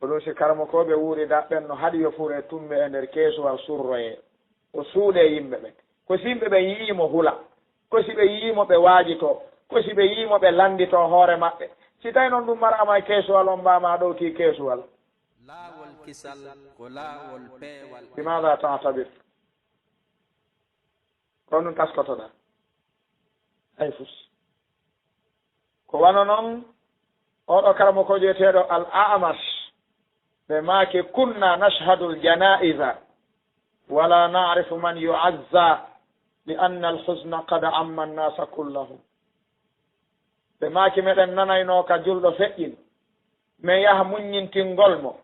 Ko ɗum si karamokooɓe wuuridaa ɓen no haɗi yo furee tumme e nder keesuwal surroyee, o suuɗee yimɓe ɓen. Ko si yimɓe ɓen yi'ii mo hula, ko si ɓe yi'ii mo ɓe waajitoo, ko si ɓe yi'ii mo ɓe lannditoo hoore maɓɓe. Si tawii non ɗum maraama e keesuwal, on mbaamaa ɗowtii keesuwal. Laawol kisal ko laawol peewal. Bimaada ta'tabir? Ko honɗum taskotoɗaa? Hay fus. Ko wano non, oo ɗoo karamokoojo wi'eteeɗo Al A'mash, ɓe maaki, "Kunna nashhadul janaiza, wala na'rifu man yu'azza, li anna al huzna qad amma an-nasa kullahum." Ɓe maaki, "Meɗen nanaynoo ka julɗo feƴƴin, men yaha muññintingol mo.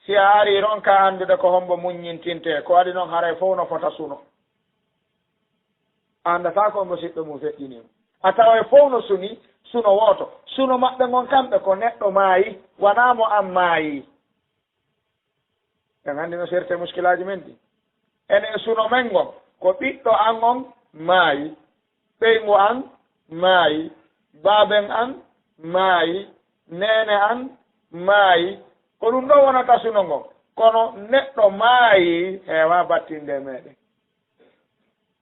Si a arii, ronkaa anndude ko hombo muññintintee, ko waɗi non haray fow no fota suno." A anndataa ko hombo siɗɗo mum feƴƴini mo. A taway fow no suni, suno wooto. Suno maɓɓe ngon kamɓe ko neɗɗo maayi, wanaa mo an maayi. En anndi no serte muskilaaji men ɗin. Enen suno men ngon, ko ɓiɗɗo an on maayi, ɓeyngu an maayi, baaben an maayi, neene an maayi. Ko ɗum ɗoo wonata suno ngon. Kono neɗɗo maayi heewaa battinde e meɗen.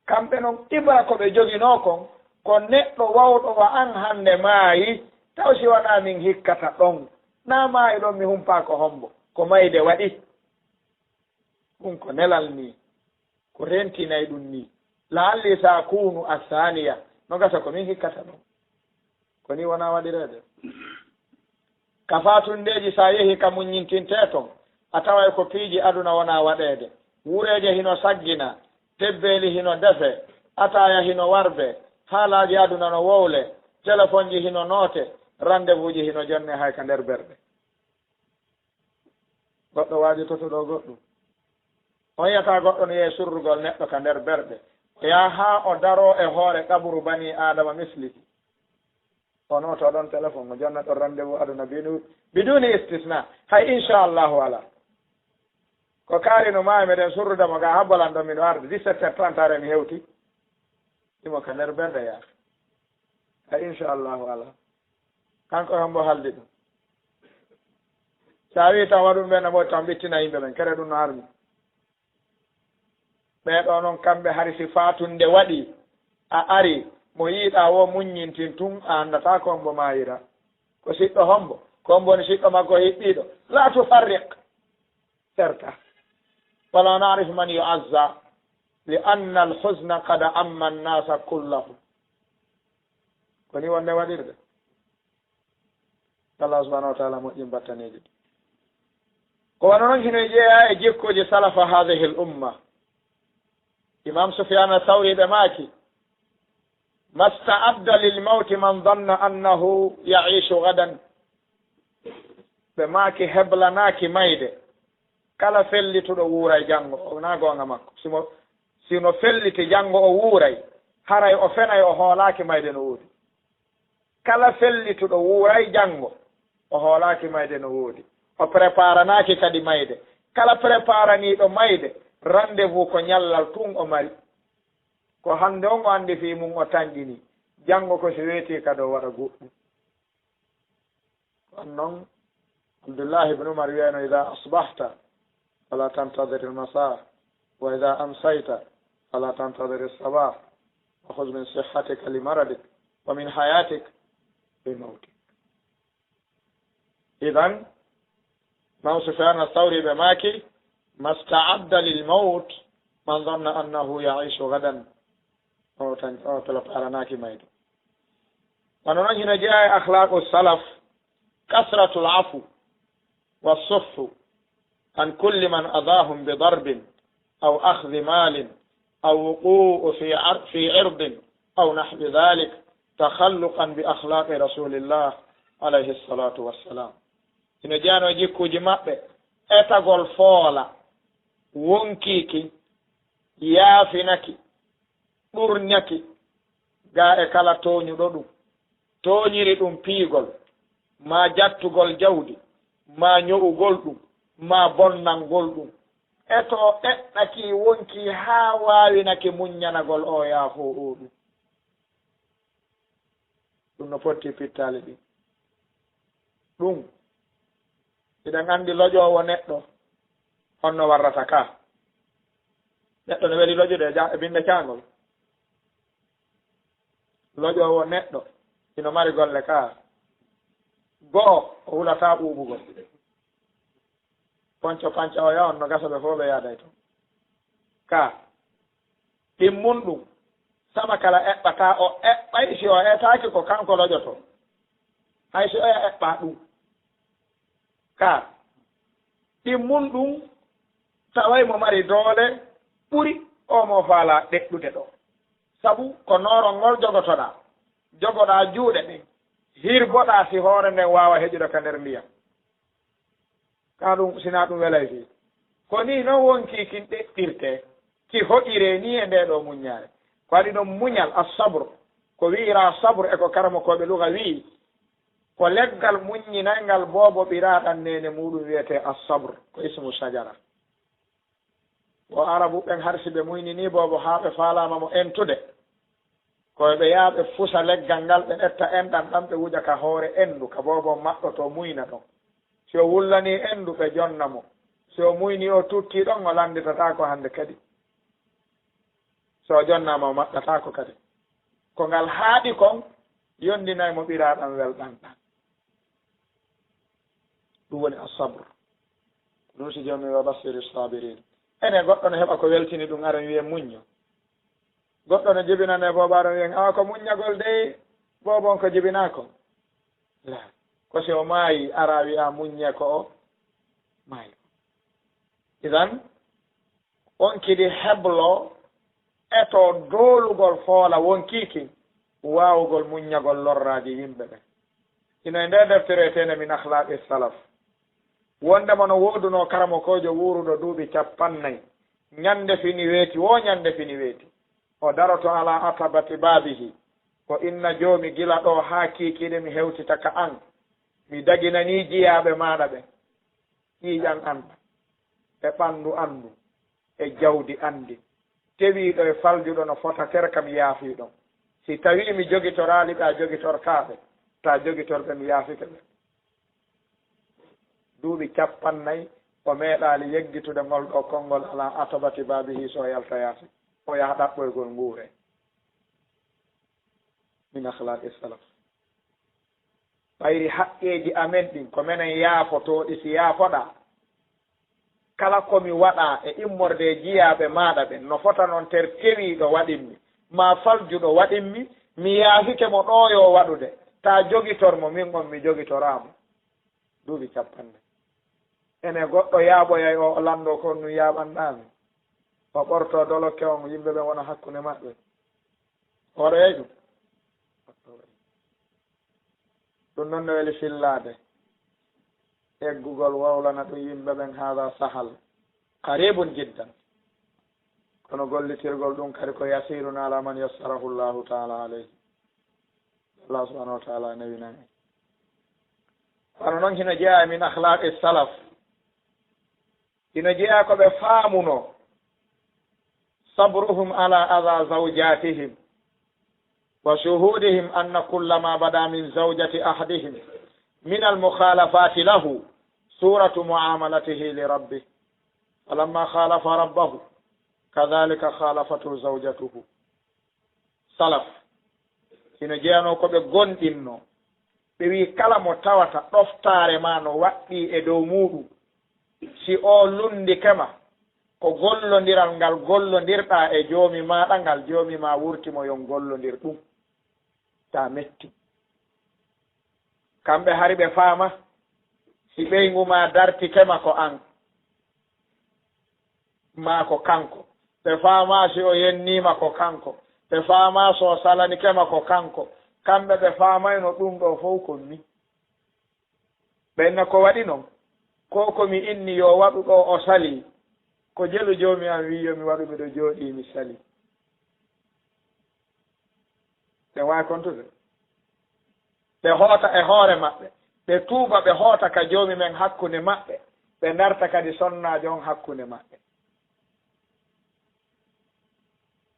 Kamɓe non, ibra ko ɓe joginoo kon, ko neɗɗo wawɗo wa an hannde maayi, taw si wanaa min hikkata ɗon, naa maayi ɗon mi humpaa ko hombo, ko mayde waɗi. Ɗum ko nelal nii, ko rentinay ɗum nii. La'alli sa kunu athaniya, no gasa ko min hikkata ɗon. Ko nii wonaa waɗireede. Ka faatundeeji, si a yehii ka muññintintee ton, a taway ko piiji aduna wonaa waɗeede. Wureeje hino saggina, tebbeeli hino defe, ataaya hino warbe, haalaaji aduna no wowle, telefonji hino noote, randevuuji hino jonne hay ka nder berɗe. Goɗɗo waajototo ɗoo goɗɗum. On yi'ataa goɗɗo no yehi surrugol neɗɗo ka nder berɗe. O yaha haa o daroo e hoore qaburu banii Aadama mislihi. O nootoo ɗon telefon, o jonna ɗon rendez-vous aduna binu-, biduni istisna. Hay inchallahu alaa. Ko kaari no maayi, meɗen surrude mo gaa, habbo lan ɗon, miɗo arde. Dix-sept heures trente, hare mi hewti. Imo ka nder berɗe yaa. Hay inchallahu alaa. Kanko e hombo haldi ɗum? Si a wi'i tan waɗu ɗum ɓe no moƴƴi tan ɓittina yimɓe ɓen, kere ɗum no harmi. Ɓee ɗoo non kamɓe hari si faatunde waɗii, a ari, mo yiiɗaa woo muññintin tun, a anndataa ko hombo maayira. Ko siɗɗo hombo? Ko hombo woni siɗɗo makko hiɓɓiiɗo? Laa tufarriq. Serta. Wala na'rifu man yu'azza, li anna al-huzna qad amma an-nasa kullahum. Ko ni wonde waɗirde. Allah subhanahu wa ta'ala moƴƴin battaneeji ɗi. Ko wano non hino jeyaa e jikkuuji salafa hadhihi al-umma. Imam Sufyan Thawri ɓe maaki, "Masta'adda lil mawti man dhanna annahu ya'ishu ghadan." Ɓe maaki heblanaaki mayde. Kala fellituɗo wuuray janngo, o wonaa goonga makko. Si mo, si no felliti janngo o wuuray, haray o fenay o hoolaaki mayde no woodi. Kala fellituɗo wuuray janngo, o hoolaaki mayde no woodi. O preparanaaki kadi mayde. Kala preparaniiɗo mayde, rendez-vous ko ñallal tun o mari. Ko hannde on o anndi fii mun o tanƴini. Janngo ko si weetii kadi o waɗa goɗɗum. Ko non Abdullahi ibn Umar wi'ayno: "Idha asbahta, fala tantadhir al-masa, wa idha amsayta, fala tantadhir as-sabah, wa khudh min sihhatika li maradik, wa min hayatik li mawtik." Idan, Imam Sufyan Ath-Thawri ɓe maaki: "Ma sta'adda lil mawt man dhanna annahu ya'ishu ghadan." O tan, o pela paranaaki mayde. Wano non hino jeyaa e akhlaqu salaf, kasratul afu wa sufhu an kulli man adahum bi darbin aw akhdhi malin aw wuqu'u fi ar-, fi irdin aw nahwi dhalik, takhalluqan bi akhlaqi Rasulillah alayhi salatu wassalam. Hino jeyanoo e jikkuuji maɓɓe etagol foola, wonkiiki, yaafinaki, ɗurñaki, gaa e kala tooñuɗo ɗum, tooñiri ɗum piigol, maa jattugol jawdi, maa ño'ugol ɗum, maa bonnangol ɗum. Eto eɓɓaki wonkii haa waawinaki muññanagol oo yaafoo oo ɗum. Ɗum no potti pittaali ɗin. Ɗum, hiɗen anndi loƴoowo neɗɗo honno warrata ka. Neɗɗo no weli loƴude e ja-, e binnde caangol. Loƴoowo neɗɗo hino mari golle ka. Go'o, o hulataa ɓuuɓugol. Ponco panca o yaha on no gasa ɓe fow ɓe yaaday ton. Ka ɗimmun ɗum, sama kala eɓɓata o eɓɓay si o etaaki ko kanko loƴoto. Hay si oya eɓɓa ɗum. Ka ɗimmun ɗum, taway mo mari doole ɓuri o mo faala ɗeɗɗude ɗo. Sabu ko noorol ngol jogotoɗaa, jogoɗaa juuɗe ɗen, hirboɗaa si hoore nden waawa heƴude ka nder ndiyam. Ka ɗum, sinaa ɗum welay fii. Ko nii non wonkii kin ɗeɗɗirtee, ki hoɗiree nii e ndee ɗoo muññaare. Ko waɗi ɗon muñal, as-sabr, ko wi'iraa sabr e ko karamokooɓe luga wi'i, ko leggal muññinayngal boobo ɓiraaɗan neene muuɗum wi'etee as-sabr, ko ismu sajara. Wo Arabu ɓen hari si ɓe muyninii boobo haa ɓe faalaama mo entude, ko ɓe yaha ɓe fusa leggal ngal, ɓe ƴetta enɗan ɗan, ɓe wuja ka hoore endu, ka boobo on maɗɗotoo muyna ɗon. Si o wullanii endu, ɓe jonna mo. Si o muynii o tuttii ɗon, o lannditataako hande kadi. Si o jonnaama, o maɗɗataako kadi. Ko ngal haaɗi kon, yondinay mo ɓiraaɗan welɗan ɗan. Ɗum woni as-sabr. Ɗum si Joomi wa bashiri sabirin. Ene goɗɗo no heɓa ko weltini ɗum, aran wi'en muñño. Goɗɗo no jibinane boobo, aran wi'en, "Awa ko muññagol dey, boobo on ko jibinaa kon." La. Ko si o maayi, ara wi'a muññe ko o maayi. Idan, on kidi heblo eto doolugol foola wonkii kin, waawugol muññagol lorraaji yimɓe ɓen. Hino e ndee deftere wi'eteende Min Akhlaaqi Salaf. Wondema no woodunoo karamokoojo wuuruɗo duuɓi cappannayi, ñande fini weeti, woo ñande fini weeti. O daroto ala atabati baabihi, o inna Joomi, gila ɗoo haa kiikiiɗe mi hewtita ka an, mi daginanii jiyaaɓe maaɗa ɓen. Ƴiiƴan an ɗan, e ɓanndu an ndun, e jawdi an ndin. Tewiiɗo e faljuɗo no fota, terka mi yaafii ɗon. Si tawii mi jogitoraali ɓe, a jogitortaa ɓe. Taa jogitor ɓe, mi yaafike ɓe. Duuɓi cappannayi, o meeɗaali yeggitude ngol ɗoo konngol ala atabati baabihi, si o yalta yaasi, o yaha ɗaɓɓoygol nguure. Min akhlaaqi salaf. Ɓayri haqqeeji amen ɗin, ko menen yaafotooɗi, si yaafoɗaa. Kala ko mi waɗaa e immorde e jiyaaɓe maaɗa ɓen, no fota non ter tewiiɗo waɗimmi, maa faljuɗo waɗimmi, mi yaafike mo ɗoo yo waɗude, taa jogitor mo, min on mi jogitoraa mo. Duuɓi cappanɗe. Ene goɗɗo yaaɓoyay o, o lanndoo ko on nun yaaɓanɗaa mi? O ɓortoo dolokke on, yimɓe ɓen wona hakkunde maɓɓe. O waɗoyay ɗum? Ɗum non no weli fillaade. eggugol wowlana ɗum yimɓe ɓen, hada sahal, qaribun jiddan. Kono gollitirgol ɗum kadi ko yasirun ala man yassarahu Allahu taala alayhi. Allah subhanahu wa taala newinan en. Kono non hino jeyaa min akhlaqi salaf. Hino jeyaa ko ɓe faamuno. Sabruhum ala adha zawjatihim. وشهودهم أن كل ما بدا من زوجة أحدهم من المخالفات له صورة معاملته لربه، فلما خالف ربه كذلك خالفته زوجته. Salaf, hino jeyanoo ko ɓe gomɗinno, ɓe wi'i kala mo tawata ɗoftaare maa no waɗɗii e dow muuɗum, si o lunndike ma, ko gollondiral ngal gollondirɗaa e Joomi maaɗa ngal, Joomi maa wurti mo yo on gollondir ɗum. Taa metti. Kamɓe hari ɓe faama, si ɓeyngu maa dartike ma ko an, maa ko kanko. Ɓe faamaa si o yennii ma ko kanko. Ɓe faamaa si o salanike ma ko kanko. Kamɓe ɓe faamayno ɗum ɗoo fow ko mi. Ɓe inna ko waɗi non? Ko ko mi inni yo waɗu ɗoo o salii. Ko jelu Joomi an wi'i yo mi waɗu, miɗo jooɗii mi salii. Ɓe waawi kontude. Ɓe hoota e hoore maɓɓe. Ɓe tuuba, ɓe hoota ka Joomi men hakkunde maɓɓe. Ɓe darta kadi sonnaajo on hakkunde maɓɓe.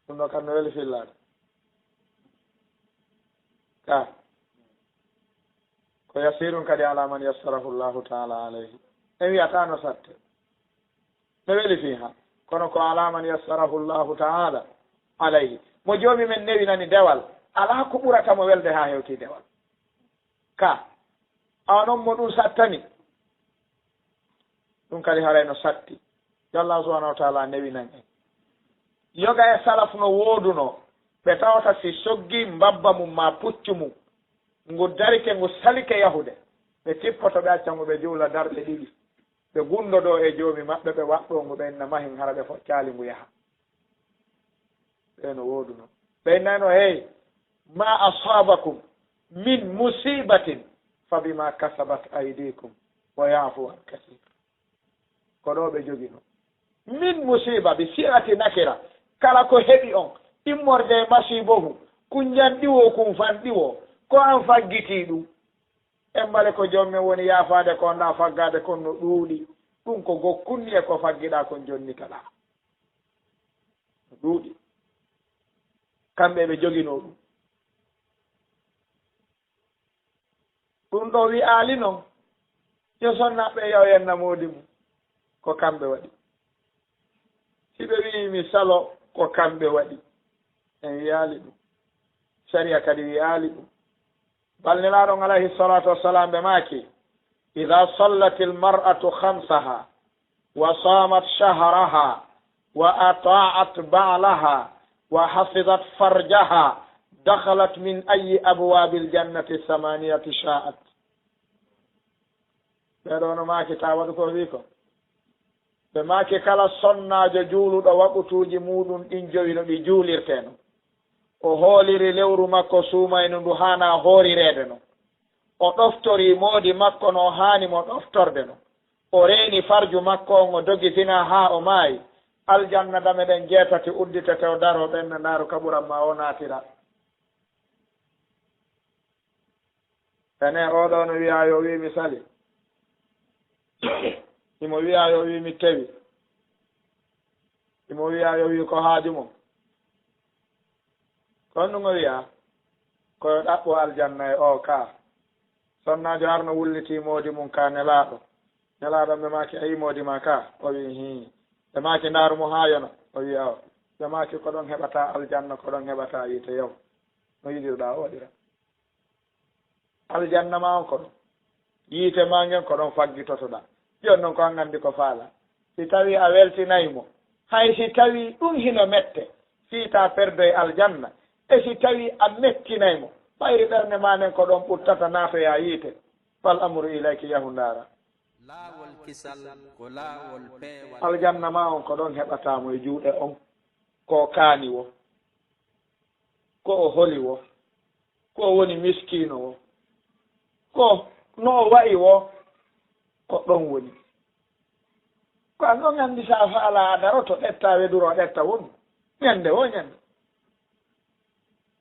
Ɗum ɗoo kam no weli fillaade. Ka. Ko yasirun kadi ala man yassarahu Allahu taala alayhi. En wi'ataa no satte. No weli fii han. Kono ko ala man yassarahu Allahu taala alayhi. Mo Joomi men newinani dewal, alaa ko ɓurata mo welde haa hewtii dewal. Ka. Awa non mo ɗum sattani. Ɗum kadi haray no satti. Yo Allah subhanahu wa taala newinan en. Yoga e salaf no woodunoo, ɓe tawata si soggii mbabba mum maa puccu mum, ngu darike, ngu salike yahude, ɓe tippoto, ɓe acca ngu, ɓe juula darɗe ɗiɗi. Ɓe gunndodoo e Joomi maɓɓe, ɓe waɗɗoo ngu, ɓe inna mahin hara ɓe foccaali ngu yaha. Ɓe no woodunoo. Ɓe innayno, hey, ma asabakum min musibatin fa bima kasabat aydikum wa yaafu an kasir. Ko ɗoo ɓe joginoo. Min musiba, bi si'ati nakira. Kala ko heɓi on, immorde e masiibohu, kun janɗi woo, kun fanɗi woo, ko an faggitii ɗum. En mbale ko Joom men woni yaafaade kon ɗaa, faggaade kon no ɗuuɗi. Ɗum ko gokkunni e ko faggiɗaa kon jonnitaɗaa. No ɗuuɗi. Kamɓe ɓe joginoo ɗum. Ɗum ɗoo wi'aali non, yo sonnaaɓe yaw yenna moodi mum, ko kamɓe waɗi. Si ɓe wi'ii mi salo, ko kamɓe waɗi. En wi'aali ɗum. Sariya kadi wi'aali ɗum. Bal Nelaaɗo on alayhi salatu wassalam ɓe maaki, إذا صلت المرأة خمسها وصامت شهرها وأطاعت بعلها وحفظت فرجها دخلت من أي أبواب الجنة الثمانية شاءت. Ɓee ɗoo no maaki, taa waɗu ko o wi'i kon. Ɓe maaki, kala sonnaajo juuluɗo waqutuuji muuɗum ɗin jowi no ɗi juulirtee non, o hooliri lewru makko suumaynu ndu haanaa hoorireede non, o ɗoftorii moodi makko no haani mo ɗoftorde non, o reeni farju makko on, o dogi zinaa haa o maayi, aljanna dame ɗen jeetati udditete, o daroo ɓenna, ndaaru ka ɓuran maa o naatira. Ene oo ɗoo no wi'aa yo wii mi sali. Himo wi'aa yo wii mi tewi. Himo wi'aa yo wii ko haaju mo. Ko honɗum o wi'aa? Ko yo ɗaɓɓu aljanna e oo kaa. Sonnaajo arno wullitii moodi mum ka Nelaaɗo. Nelaaɗo ɓe maaki, a yii moodi maa kaa? O wi'i, hii. Ɓe maaki, ndaaru mo haa yona. O wi'i, awa. Ɓe maaki, ko ɗon heɓataa aljanna, ko ɗon heɓataa yiite, yaw. No yiɗirɗaa o waɗira. Aljanna maa on ko ɗon. Yiite maa ngen ko ɗon faggitotoɗaa. Jooni non ko an anndi ko faalaa. Si tawii a weltinay mo, hay si tawii ɗum hino mette, fii taa perdoy aljanna, e si tawii a mettinay mo, ɓayri ɓernde maa nden ko ɗon ɓuttata naatoyaa yiite, fal amru ilayki, yahu ndaaraa. Laawol kisal ko laawol peewal. Aljanna maa on ko ɗon heɓataa mo e juuɗe on. Ko o kaani woo. Ko o holi woo. Ko o woni miskiino woo. Ko no o wa'i woo. Ko ɗon woni. Ko an on anndi, sa faalaa a daroto, ɗetta weduro, ɗetta wonu. Ñande woo ñande.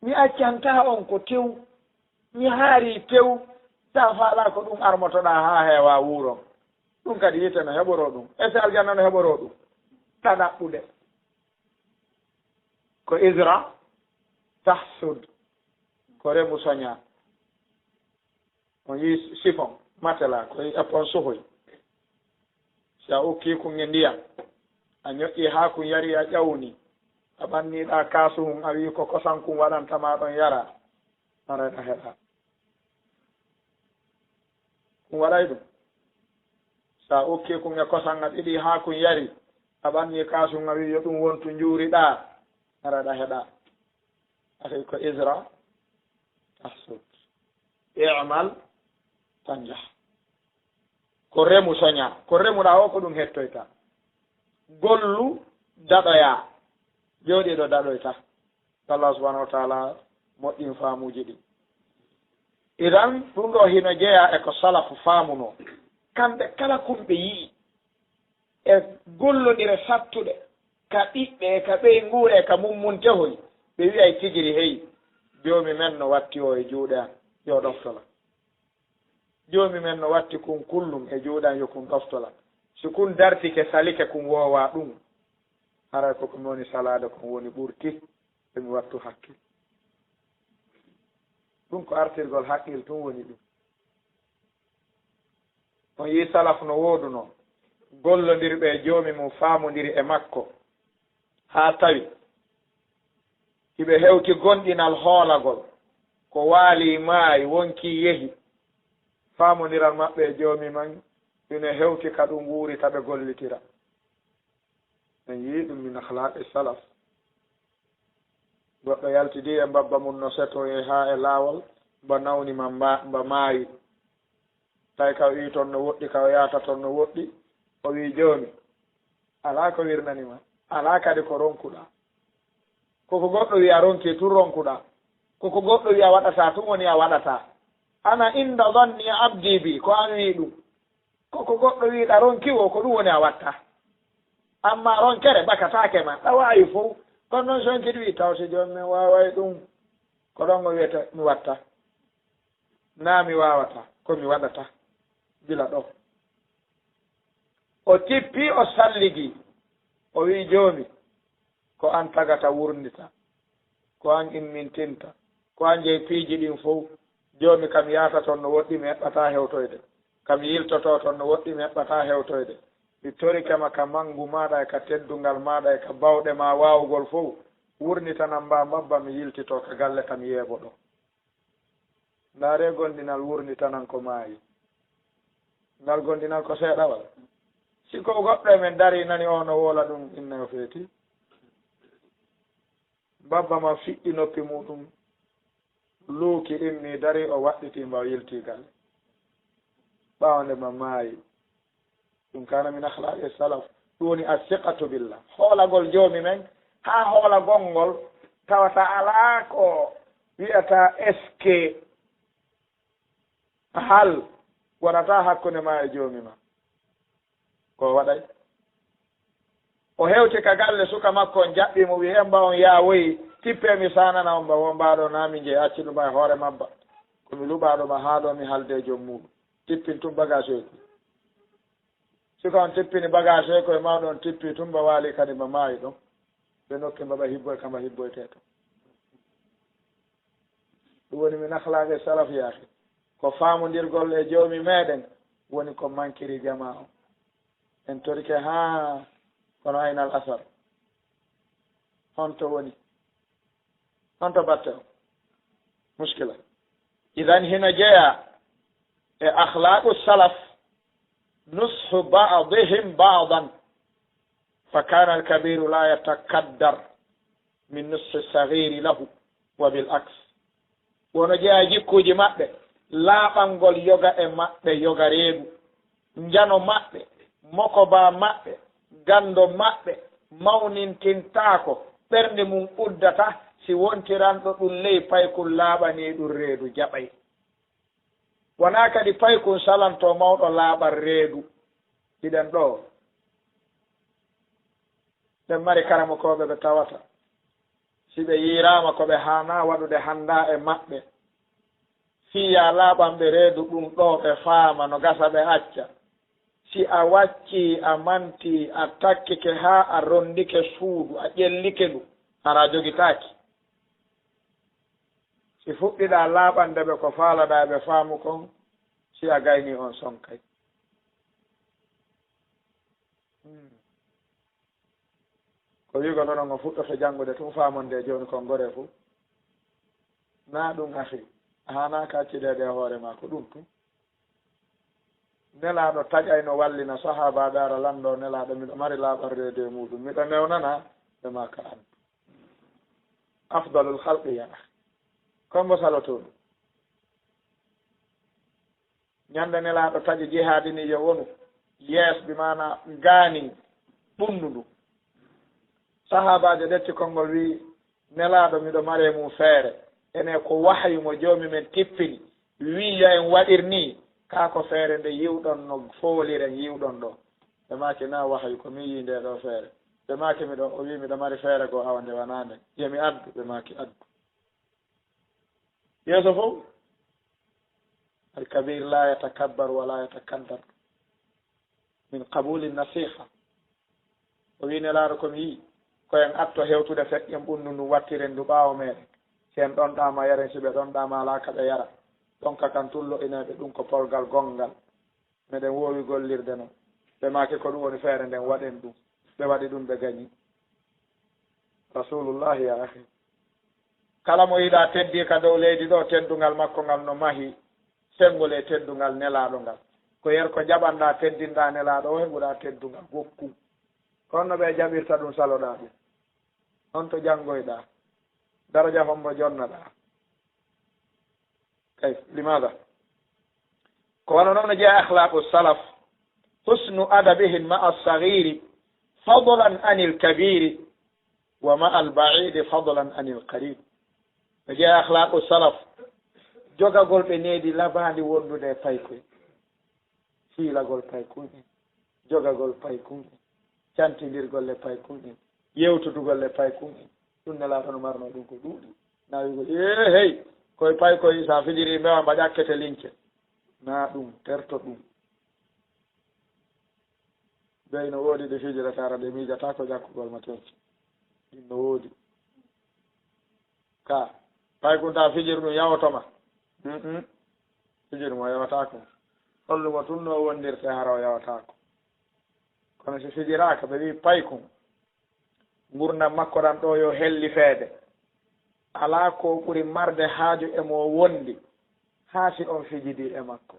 Mi accantaa on ko tew. Mi haarii tew. Sa faalaa ko ɗun armotoɗaa haa heewaa wuuron. Ɗun kadi yiite no heɓoroo ɗun. E si aljanna no heɓoroo ɗun. Ka ɗaɓɓude. Ko izra tahsud. Ko remu soñaa. On yi'i sifon, matela, ko e pon sohoy. Si a ukkii kun e ndiyan, a ñoƴƴii haa kun yarii, a ƴawni, a ɓanniɗaa kaasu hun, a wi'i ko kosan kun waɗanta maa ɗon yaraa, haray ɗa heɗaa. Kun waɗay ɗun. Si a ukkii kun e kosan, a ɓiɗii haa kun yarii, a ɓannii kaasu hun, a wi'i yo ɗun wontu njuuriɗaa, haray ɗa heɗaa. Akhi, ko izra tahsud. I'mal tanjah. Ko remu soñaa. Ko remuɗaa o, ko ɗun hettoyta. Gollu daɗoyaa. Jooɗiiɗo daɗoyta. Allah subhanahu wa ta'ala moƴƴin faamuuji ɗin. Idan, ɗun ɗoo hino jeyaa e ko salafu faamunoo. Kamɓe kala kun ɓe yi'i e gollondire sattuɗe ka ɓiɓɓe e ka ɓeynguure e ka mummuntehoy, ɓe wi'ay tigiri, hey, Joomi men no watti o e juuɗe an, yo ɗofto lan. Joomi men no watti kun kullum e juuɗe an, yo kun ɗofto lan. Si kun dartike, salike, kun woowaa ɗun, haray ko ko mi woni salaade kon woni ɓurti, yo mi wattu hakkil. Ɗun ko artirgol haqqil tun woni ɗun. On yi'i salaf no woodunoo, gollondirɓe e Joomi mun faamondiri e makko, haa tawi hiɓe hewti gomɗinal hoolagol, ko waalii maayi, wonkii yehi, faamondiral maɓɓe e Joomi man hino hewti ka ɗun wuurita, ɓe gollitira. En yi'i ɗun min akhlaaqi salaf. Goɗɗo yaltidii e mbabba mun no setoyee haa e laawol, mba nawni ma mba, mba maayi. Tawi ka o iwi ton no woɗɗi, ka o yaata ton no woɗɗi, o wi'i, Joomi, alaa ko wirnani ma, alaa kadi ko ronkuɗaa. Ko ko goɗɗo wi'i a ronkii tun ronkuɗaa. Ko ko goɗɗo wi'i a waɗataa tun woni a waɗataa. Ana inda zanni abdi bi, ko an wi'i ɗun. Ko ko goɗɗo wi'i ɗa ronki woo, ko ɗun woni a watta. Amma ronkere bakataake ma, ɗa waawi fow. Kono non si on kadi wi'i, taw si jooni mi waaway ɗun, ko ɗon o wi'ata mi watta. Naa mi waawata, ko mi waɗata. Bila ɗon. O tippi, o salligi, o wi'i, Joomi, ko an tagata wurnita, ko an immintinta, ko an jeyi piiji ɗin fow. Joomi, ka mi yaata ton no woɗɗi, mi eɓɓataa hewtoyde. Ka mi yiltotoo ton no woɗɗi, mi eɓɓataa hewtoyde. Mi torike ma ka mangu maaɗa e ka teddungal maaɗa e ka bawɗe maa waawugol fow, wurnitanan mba mbabba, mi yiltitoo ka galle ka mi yeebo ɗon. Ndaaree gomɗinal wurnitanan ko maayi. Ngal gomɗinal ko seeɗawal. Si ko goɗɗo e men darii nani oo no woola ɗun, inna o feeti. Mbabba man fiɗɗi noppi muuɗun, luuki, immii, darii, o waɗɗitii mba, o yiltii galle. Ɓaawo nde mba maayi. Ɗun kaana min akhlaaqi salaf. Ɗun woni assiqatu billah. Hoolagol Joomi men, haa hoolagol ngol tawata alaa ko wi'ata est-ce que, hal wonata hakkunde maa e Joomi maa. Ko o waɗay. O hewti ka galle, suka makko on jaɓɓii mo, wi'i, "Emba on yaawoyi, tippee mi saanana on ba, woo mbaaɗo naa mi njee, acci ɗun ba e hoore mabba. Ko mi luɓaaɗo ba haa ɗoo mi haalde e jom muuɗun." Tippin tun bagaasooji. Suka on tippini bagaasooji, ko e mawɗo on tippii tun ba, waali kadi ba maayi ɗon. Ɓe nokki mba ɓa hibboy ka mba hibboytee ton. Ɗun woni min akhlaaqi salaf, yaa akhi. Ko faamondirgol e Joomi meɗen woni ko mankiri jamaa on. En torike haa kono aynal asar. Honto woni? Honto batte on? Muskila. Idan hino jeyaa e akhlaaqu salaf, nushu ba'dihim ba'dan, fa kana al-kabiru la yatakaddar min nushi as-saghiri lahu, wa bil aks. Wano jeyaa e jikkuuji maɓɓe, laaɓangol yoga e maɓɓe, yoga reedu, njano maɓɓe, mokobaa maɓɓe, ganndo maɓɓe, mawnintintaako, ɓernde mun uddata, si wontiranɗo ɗun ley paykun laaɓaniiɗun reedu jaɓay. Wonaa kadi paykun salantoo mawɗo laaɓal reedu. Hiɗen ɗoo, ɓen mari karamokooɓe ɓe tawata si ɓe yiiraama ko ɓe haanaa waɗude hanndaa e maɓɓe. Fii yaa laaɓanɓe reedu ɗun ɗoo ɓe faama no gasa ɓe acca. Si a waccii, a mantii, a takkike haa a rondike suudu, a ƴellike ndu, hara a jogitaaki. Si fuɗɗiɗaa laaɓande ɓe ko faalaɗaa e ɓe faamu kon, si a gaynii on sonkay. Hmm. Ko wi'ugol onon on fuɗɗoto janngude tun faamonde jooni kon goree fu. Naa ɗun ahi, a haanaaka accideede e hoore maa, ko ɗun tun. Nelaaɗo taƴayno wallina sahaabaaɓe ara lanndoo Nelaaɗo, miɗo mari laaɓal reedu e muuɗun, miɗo newnana ɓe maa ka addu. Afdalul halqi ya ahi. Ko hombo salotoo ɗun? Ñande Nelaaɗo taƴi jihaadi ni yo wonu yees, bi maana gaanin ɓunndu ndu. Sahaabaajo ƴetti konngol wi'i, Nelaaɗo, miɗo mare mun feere. Enen ko wahayu mo Joomi men tippini, wi'i yo en waɗir nii, kaa ko feere nde yi'uɗon no fooliren yi'uɗon ɗoo? Ɓe maaki, naa wahayu, ko min yi'i ndee ɗoo feere. Ɓe maaki, miɗo, o wi'i, miɗo mari feere goo awa nde wanaa nden. Yo mi addu? Ɓe maaki, addu. Yeeso fow. Alkabir la yatakabbar wa la yatakandar min qabuli nasiha. O wi'i, Nelaaɗo, ko mi yi'i, ko en atto hewtude feƴƴen ɓunndu ndu, wattiren ndu ɓaawo meɗen. Si en ɗonɗaama, yaren, si ɓe ɗonɗaama, alaa ka ɓe yara. Ɗonka kan tun lo'ineeɓe ɗun ko polgal gonngal. Meɗen woowi gollirde non. Ɓe maaki, ko ɗun woni feere nden, waɗen ɗun. Ɓe waɗi ɗun, ɓe gañi. Rasulullahi, ya akhi. Kala mo yiɗaa teddii ka dow leydi ɗoo, teddungal makko ngal no mahi senngol e teddungal Nelaaɗo ngal. Ko yer ko jaɓanɗaa, teddinɗaa Nelaaɗo o, heɓuɗaa teddungal gokkun. Ko honno ɓe jaɓirta ɗun, saloɗaa ɗun? Honto janngoyɗaa? Daraja hombo jonnaɗaa? Kayfa? Limaada? Ko wano non no jeyaa akhlaqu salaf, husnu adabihim ma'a as-saghiri fadlan anil kabiri wa ma'a al-ba'idi fadlan anil qarib. No jeyaa akhlaqu salaf, jogagol ɓe needi labaandi wondude e paykun en. Fiilagol paykun en, jogagol paykun en, cantindirgol e paykun en, yewtudugol e paykun en. Ɗun Nelaaɗo no marnoo ɗun ko ɗuuɗi. Naa wi'ugol, ee, hey, koy paykoy, si a fijirii mbewa mba ƴakkete lince. Naa ɗun, terto ɗun. Bey no woodi ɗi fijirata hara ɗe miijataako ƴakkugol ma tenke. Ɗin no woodi. Ka, paykun, taa fijir ɗun yawoto ma. Mm-mm. Fijir mo yawataako. Hollu mo tun no wondirte hara o yawataako. Kono si fijiraaka, ɓe wi'i paykun, ngurndan makko ɗan ɗoo yo hellifeede. Alaa ko ɓuri marde haaju e mo wondi, haa si on fijidii e makko.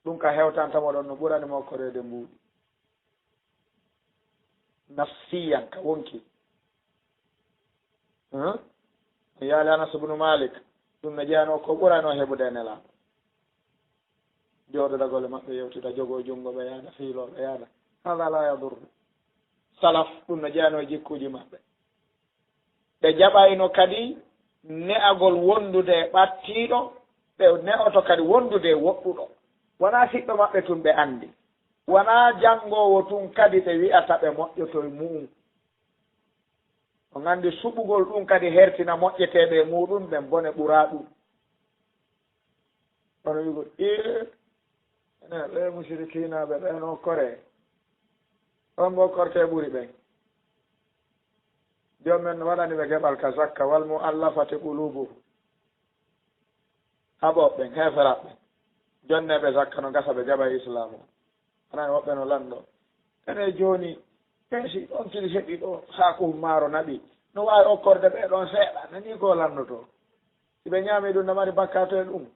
Ɗun ka hewtanta mo ɗon no ɓurani mo okkoreede mbuuɗi. Nafsiyan ka wonki. Hum? Mi yaali Anas ibnu Malik, ɗun no jeyanoo ko ɓuranoo heɓude e Nelaaɗo. Jooɗodagol e maɓɓe, yewtida, jogoo junngo ɓe yaada, fiiloo ɓe yaada. Hada la yadurru. Salaf, ɗun no jeyanoo e jikkuuji maɓɓe. Ɓe jaɓayno kadi ne'agol wondude e ɓattiiɗo, ɓe ne'oto kadi wondude e woɗɗuɗo. Wanaa siɗɗo maɓɓe tun ɓe anndi. Wanaa janngoowo tun kadi ɓe wi'ata ɓe moƴƴoto e mu'un. On anndi suɓugol ɗun kadi hertina moƴƴeteeɓe e muuɗun ɓen, bone ɓuraa ɗun. Kono wi'ugol, ee, enen ɓee musirikiinaaɓe ɓee no koree. On mo kortee ɓuri ɓen. Joom men no waɗani ɓe geɓal ka zakka, wal mu'allafati qulubuhum. Haɓooɓe ɓen, heeferaaɓe ɓen. Jonneeɓe zakka no gasa ɓe jaɓay Islaamu. Anani woɓɓe no lanndoo. Ene jooni, ɓen si ɗon tili seɗɗi ɗoo, saakuhun maaro naɓi. No waawi okkorde ɓee ɗon seeɗa, nanii ko lanndotoo. Si ɓe ñaamii ɗun, na mari bakkaatu e ɗun.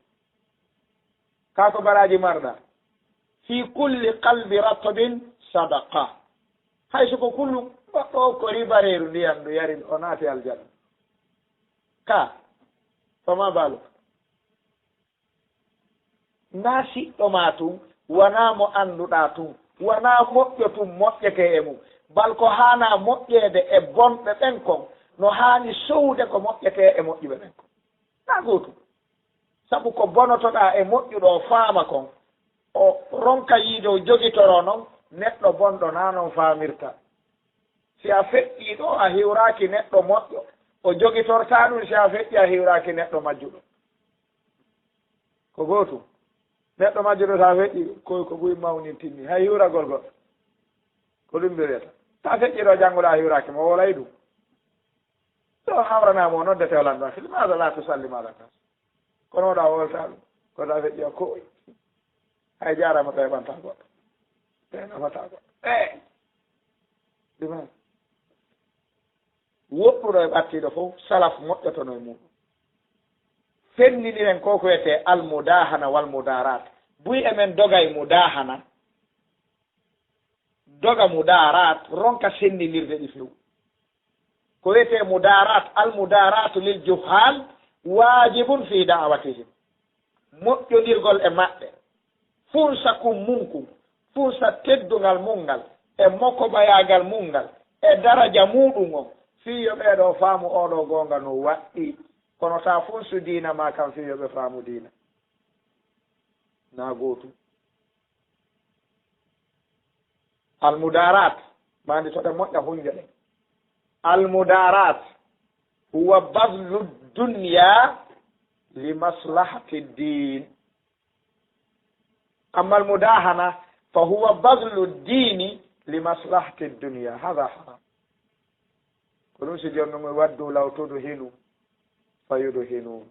Kaa ko baraaji marɗa. Fi kulli qalbi ratbin sadaqa. Hay so ko kullu goɗɗo okkori bareeru ndiyan ndu yari, o naati aljanna. Ka, fama baaluka? Naa siɗɗo maa tun, wanaa mo annduɗaa tun, wanaa moƴƴo tun moƴƴetee e mun, bal ko haanaa moƴƴeede e bonɓe ɓen kon, no haani sowude ko moƴƴetee e moƴƴuɓe ɓen kon. Naa gootum. Sabu ko bonotoɗaa e moƴƴuɗo o faama kon, o ronka yiide o jogitoroo non, neɗɗo bonɗo naa non faamirta. Si a feƴƴii ɗoo, a hiwraaki neɗɗo moƴƴo, o jogitortaa ɗun, si a feƴƴii, a hiwraaki neɗɗo majjuɗo. Ko gootum. Neɗɗo majjuɗo, si a feƴƴii, ko, ko buy mawnin tinni, hay hiwragol goɗɗo. Ko ɗun ɓe wi'ata. Si a feƴƴii ɗoo, jannguɗaa hiwraaki mo, o wolay ɗun. Ɗoo hawranaa mo, o noddete o lanndo, akhi, limaada laa tusallimu alan naas? Kono wonaa wolta ɗun. Ko si a feƴƴii, a ko hay jaaraama, ɓe ɓantaa goɗɗo. Ɓe nafataa goɗɗo. Eh! Limaada? Woɗɗuɗo e ɓattiiɗo fow, salaf moƴƴotono e muuɗum. Fenniniren ko ko wiyetee almudaahana wal mudaaraat. Buy e men doga e mudaahana, doga mudaaraat, ronka senninirde ɗi few. Ko wiyetee mudaaraat, almudaaraatu lil juhaal, waajibun fii da'watihim. Moƴƴondirgol e maɓɓe, funsa kun mun kun, funsa teddungal mun ngal, e mokobayaagal mun ngal, e daraja muuɗum on, fii yo ɓee ɗoo faamu oo ɗoo goonga no waɗɗii. Kono taa funsu diina maa kan fii yo ɓe faamu diina. Naa gootum. Almudaaraat, maa ndi to ɗe moƴƴa hunjo ɗen. Almudaaraat, huwa badlu dunya li maslahati diin. Amma almudaahana, fa huwa badlu diini li maslahati dunya. Hada haram. Ko ɗun si jooni non waddu law tudu hinu, fa yudu hinu.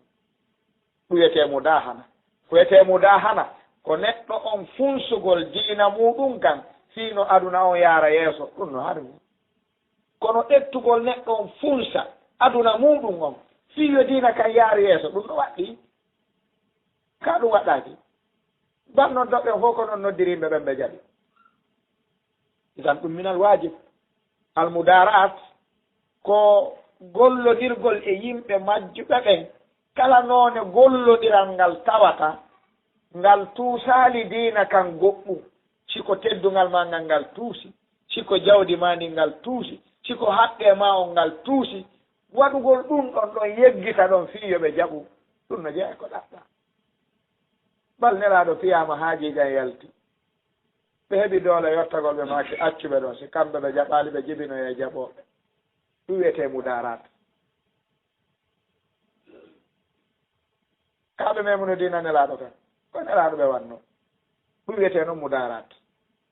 Ɗun wiyetee mudaahana. Ko wiyetee mudaahana, ko neɗɗo on funsugol diina muuɗum kan, fii no aduna on yaara yeeso, ɗun no harmi. Kono ƴettugol neɗɗo on funsa aduna muuɗum on, fii yo diina kan yaar yeeso, ɗun no waɗɗii. Ka ɗun waɗɗaaki. Bal noddooɓe ɓen fow ko non noddiri yimɓe ɓen ɓe jaɓi. Idan ɗun minal waajib. Almudaaraat ko gollondirgol e yimɓe majjuɓe ɓen. Kala noone gollondiral ngal tawata ngal tuusaali diina kan goɗɗum, si ko teddungal maa ngal ngal tuusi, si ko jawdi maa ndin ngal tuusi, si ko haqqee maa on ngal tuusi, waɗugol ɗun ɗon ɗon yeggita ɗon fii yo ɓe jaɓu, ɗun no jeyaa e ko ɗaɓɓaa. Bal Nelaaɗo fiyaama haajiijan yalti. Ɓe heɓi doole yottagol ɓe maaki accu ɓe ɗon, si kamɓe ɓe jaɓaali ɓe jibinoya e jaɓooɓe. Ɗun wiyetee mudaaraat. Kaa ɓe memuno diina Nelaaɗo kan? Ko Nelaaɗo ɓe wanno. Ɗun wiyetee non mudaaraat.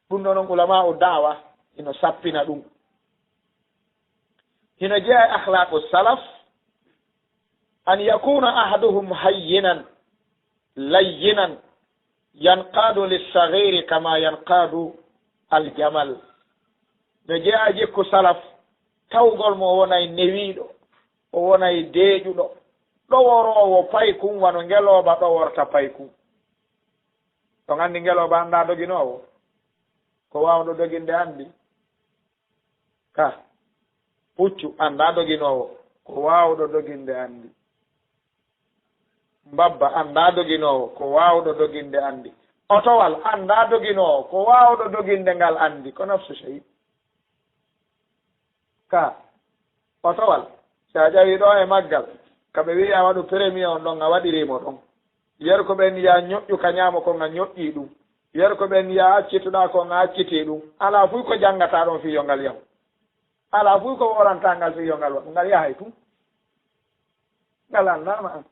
Ɗun non on ulamaa'u da'wa hino sappina ɗun. Hino jeyaa e akhlaaqu salaf, an yakuna ahaduhum hayyinan layyinan yanqadu lissagiri kama yanqadu aljamal. No jeyaa e jikku salaf, tawgol mo wonay newiiɗo, o wonay deeƴuɗo, ɗoworoowo paykun wano ngelooba ɗoworta paykun. On anndi ngelooba anndaa doginoowo? Ko waawɗo doginde anndi. Ka puccu anndaa doginoowo, ko waawɗo doginde anndi. Mbabba anndaa doginoowo, ko waawɗo doginde anndi. Otowal anndaa doginoowo, ko waawɗo doginde ngal anndi. Ko nafsu sey. Ka otowal, si a ƴawii ɗoo e maggal, ka ɓe wi'i a waɗu premier on ɗon, a waɗirii mo ɗon. Yer ko ɓen wi'a ñoƴƴu ka ñaamo kon, a ñoƴƴii ɗun. Yer ko ɓen wi'a accituɗaa kon, a accitii ɗun. Alaa fuy ko janngataa ɗon fii yo ngal yahu. Alaa fuy ko woorantaa ngal fii yo ngal waɗu. Ngal yahay tun. Ngal anndaama an.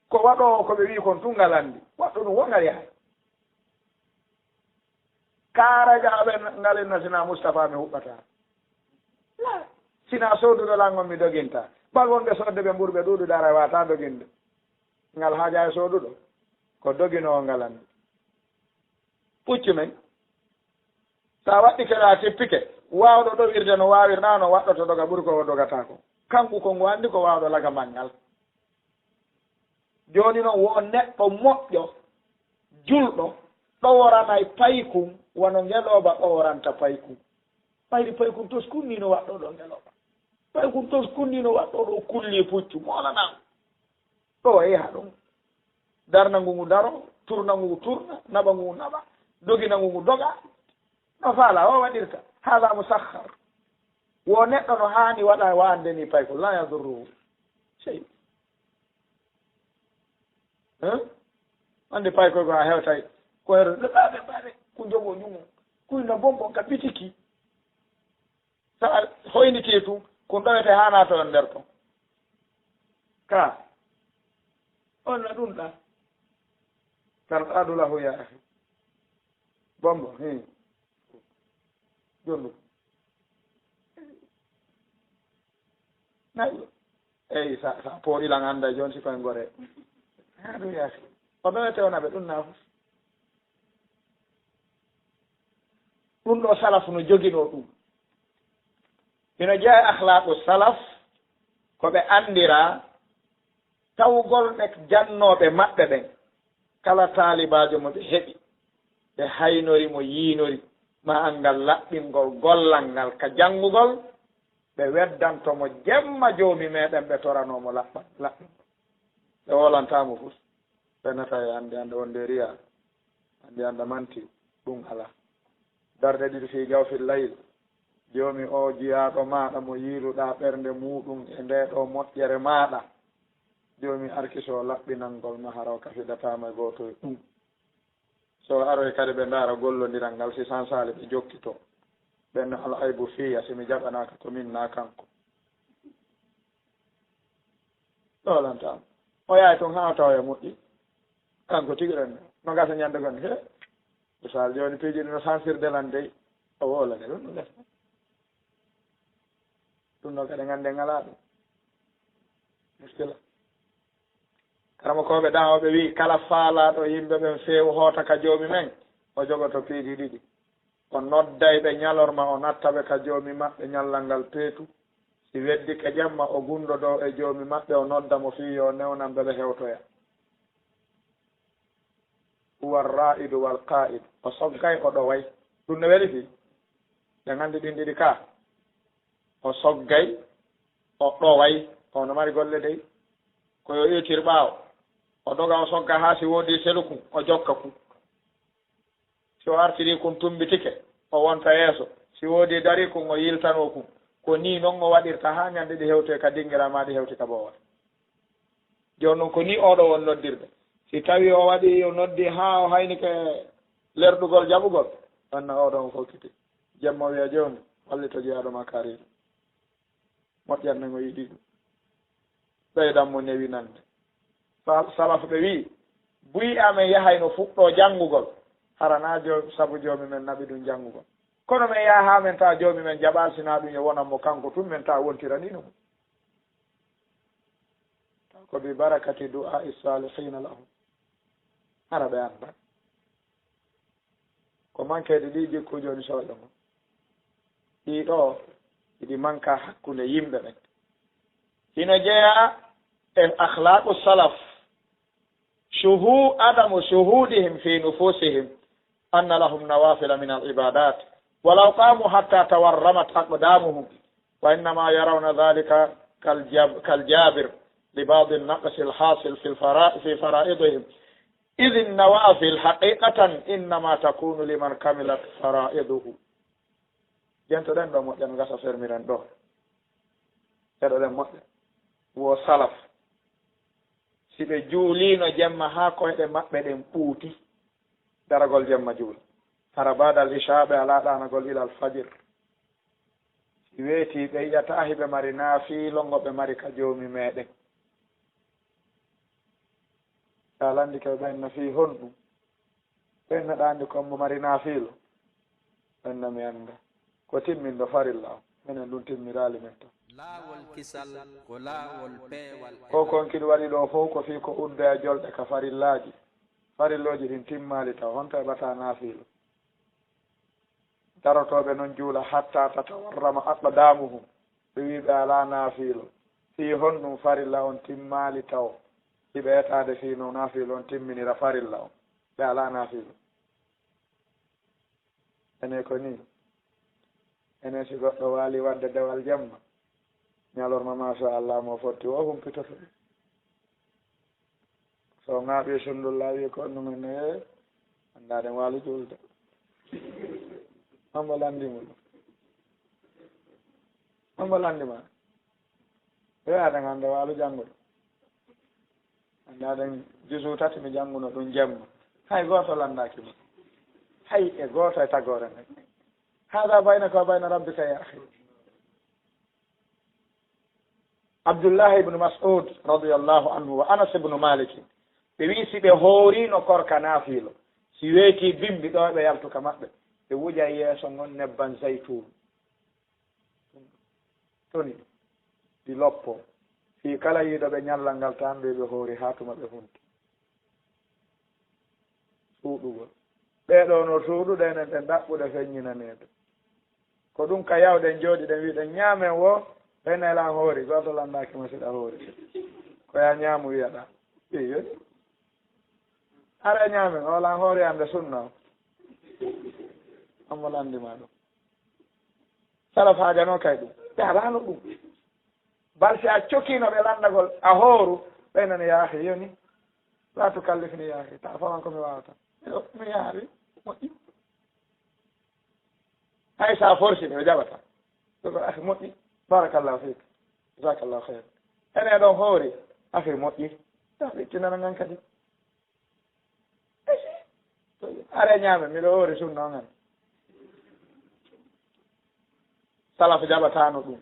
Ko waɗoowo ko ɓe wi'i kon tun ngal anndi. Waɗɗo ɗun wo ngal yahay. Kaara jahaɓe ngal inna sinaa Mustafaa mi huɓɓataa. Laa, sinaa sooduɗo lan on mi dogintaa. Bal wonɓe soodde ɓe ɓurɓe ɗuuɗude ara waataa doginde. Ngal haajaa e sooduɗo. Ko doginoowo ngal anndi. Puccu men. Si a waɗɗike ɗo a tippike, waawɗo ɗowirde no waawirɗaa no waɗɗoto doga ɓuri ko o dogataako. Kanko ko ngu anndi ko waawɗo lagamal ngal. Jooni non, wo neɗɗo moƴƴo, julɗo, ɗoworanay paykun, wano ngelooba ɗoworanta paykun. Ɓayri paykun toskun nii no waɗɗoo ɗoo ngelooba. Paykun toskun nii no waɗɗoo ɗoo kulli puccu, moolanaa. Ɗoo e yaha ɗon. Darna ngu ngu daro, turna ngu ngu turna, naɓa ngu ngu naɓa, dogina ngu ngu doga. No faalaa, o waɗirta. Haaza musakhkhar. Wo neɗɗo no haani waɗa wa'ande nii paykun, laa yadurruhu shay. Hein? Andi pay koy ko a hewtay. Ko hero, ɓe ɓaɓe, ɓaɓe, ku jogo ƴumu. Kuy no bonbon ka bitiki. Sa a hoyniti tun, kun ɗowete haa naata on nder ton. Ka, on na ɗun ɗa. Tarqadu lahu ya akhi. Bombo, hmm. Jondu. Nayi. Eyi, sa, sa pooɗi lan annda jon si koye ngore. Haa ɗun yaasi. O ɗowete on aɓe ɗun naafus. Ɗun ɗoo salaf no joginoo ɗun. Hino jeyaa e akhlaaqu salaf, ko ɓe anndiraa tawgol ɓe jannooɓe maɓɓe ɓen. Kala taalibaajo mo ɓe heɓi, ɓe haynori mo, yiinori, ma anngal laɓɓingol gollal ngal ka janngugol, ɓe weddanto mo jemma Joomi meɗen, ɓe toranoo mo laɓɓa-, laɓɓingol. Ɓe woolantaa mo fus. Ɓe nata e annde, annde wonde riyaa, annde, annde manti, ɗun alaa. Darɗe ɗiɗi fii jawfil layl. Joomi oo jiyaaɗo maaɗa mo yiiluɗaa ɓernde muuɗun e ndee ɗoo moƴƴere maaɗa, Joomi arkisoo laɓɓinangol ma, hara o kafidataa ma e gooto e ɗun. Si o aroy kadi ɓe ndaara gollondiral ngal, si sansaali ɓe jokkitoo. Ɓen no al aybu fiyya, si mi jaɓanaaka ko min naa kanko. Ɗoolantaa mo. O yahay ton haa o tawa e moƴƴi. Kanko tigi ɗon no gasa ñande goo, he. Misal jooni piiji ɗi no sansirde lan dey. O woola de ɗun no gasa. Ɗun no kadi ngannde ngalaa ɗun. Muskila. Karamokooɓe da'awa ɓe wi'i, kala faalaaɗo yimɓe ɓen feewu hoota ka Joomi men, o jogoto piiji ɗiɗi. O nodday ɓe ñalorma, o natta ɓe ka Joomi maɓɓe ñallal ngal peetu. Si weddike jemma, o gundodoo e Joomi maɓɓe, o nodda mo fii yo o newnan ɓe, ɓe hewtoya. Huwa raa'idu wal qaa'idu. O soggay, o ɗoway. Ɗun no weli fii. Ɓe nganndi ɗin ɗiɗi ka. O soggay, o ɗoway. O no mari golle dey. Ko yo iwtir ɓaawo. O doga, o sogga haa si woodii selu kun, o jokka kun. Si o artirii kun tumbitike, o wonta yeeso. Si woodii darii kun, o yiltanoo kun. Ko nii non o waɗirta haa ñande ɗi hewtoy ka dingiral maa, ɗi hewti ka boowal. Jooni non ko nii oo ɗoo woni noddirde. Si tawii o waɗii, o noddii haa o haynike lerɗugol jaɓugol, ɗon na oo ɗoo on fokkiti. Jemma wi'a, "Joomi, wallito jeyaaɗo maa kaariiɗo." Moƴƴan nen o yiɗi ɗun. Ɓeydan mo newinande. Sa-, salaf ɓe wi'i, buy amen yahayno fuɗɗoo janngugol, hara naa jo-, sabu Joomi men naɓi ɗun janngugol. Kono men yaha haa men tawa Joomi men jaɓaali, si naa ɗun yo wonan mo kanko tun, men tawa wontiraniino mo. Taw ko bi barakati du'aa'i saalihiina lahum. Hara ɓe anndaa. Ko mankeede ɗii jikkuuji woni sooƴo ngon. Ɗii ɗoo, hiɗi manka hakkunde yimɓe ɓen. Hino jeyaa e akhlaaqu salaf, shuhu-, adamu shuhuudihim fi nufuusihim anna lahum nawaafila min al-ibaadaat, walaw qaamu hattaa tawarramat aqdaamuhum, wa innama yarawna dhalika kal jab-, kal jaabir li ba'di an-naqsi al-haasil fi al-fara-, fi faraa'idihim, idh an-nawaafil haqiiqatan innama takunu liman kamilat faraa'iduhu. Jentoɗen ɗoo moƴƴa no gasa fermiren ɗoo. Heɗoɗen moƴƴa. Wo salaf. Si ɓe juuliino jemma haa koyɗe maɓɓe ɗen ɓuuti, daragol jemma juula. Hara baadal ishaa ɓe alaa ɗaanagol ilal fajir. Si weetii, ɓe yi'ataa hiɓe mari naafiilo ngo ɓe mari ka Joomi meɗen. Ɓe alandike ɓe ɓen no fii honɗun? Ɓen no ɗaandi kon mo mari naafiilo? Ɓen no mi annda. Ko timmindo farilla on. Minen ɗun timmiraali men ton. Laawol kisal ko laawol peewal e Ko kon kiɗi waɗi ɗoo fow ko fii ko uddoya jolɗe ka farillaaji. Farillooji ɗin timmaali taw. Honto heɓata naafiilo? Darotooɓe non juula hatta tatawarrama aqdaamuhum. Ɓe wi'i ɓe alaa naafiilo. Fii honɗun farilla on timmaali taw? Hiɓe etaade fii no naafiilo on timminira farilla on. Ɓe alaa naafiilo. Enen ko nii. Enen si goɗɗo waali waɗde dewal jemma, ñalorma, masha Allah, mo fotti o humpitoto. So ŋaaɓii sundulla, wi'i ko ɗum en, ee, anndaa ɗen waali juulde. Hombo lanndi mo ɗum? Hombo lanndi ma? Ee, aɗa annda waalu janngo ɗum. Anndaa ɗen, juzu tati mi jannguno ɗum jemma. Hay gooto lanndaaki ma. Hay e gooto e tagoore nden. Hada baynaka wa bayna rabbika ya akhi. Abdullahi ibnu Mas'ud radiyallahu anhu wa Anas ibnu Malik, ɓe wi'i si ɓe hoorino korka naafiilo, si weetii bimbi ɗo ɓe yaltu ka maɓɓe, ɓe wuja yeeso ngon nebban zaytun. Toni, ɗi loppo. Fii kala yiiɗo ɓe ñallal ngal, tan ɓe ɓe hoori haa tuma ɓe hunti. Suuɗugol. Ɓee ɗoo no suuɗuɗen enen ɗen ɗaɓɓude feññinaneede. Ko ɗum ka yawɗen jooɗiɗen wi'uɗen ñaamen wo, ɓen e lan hoori, gooto lanndaaki ma si ɗa hoori. Ko yaa ñaamu wi'aɗaa. Iyo. Ara ñaamen, o lan hoori annde sunna o. Ammo lanndi ma ɗum. Salaf haajanoo kay ɗum. Ɓe haɗaano ɗum. Bal si a cokiino ɓe lanndagol, a hooru, ɓe nani, "Yaa akhi, yoni, laa tukallifnii yaa akhi, ta fawan ko mi waawata." Yo, mi yaari, moƴƴi. Hay sa forsi ɓe, ɓe jaɓata. Ɓe ko, "Akhi, moƴƴi, barakallahu fiik, jazakallahu khayr." Ene ɗon hoori, "Akhi, moƴƴi, ta ittinana ngan kadi." Are ñaame, miɗo hoori sunna on hannde. Salaf jaɓataano ɗum.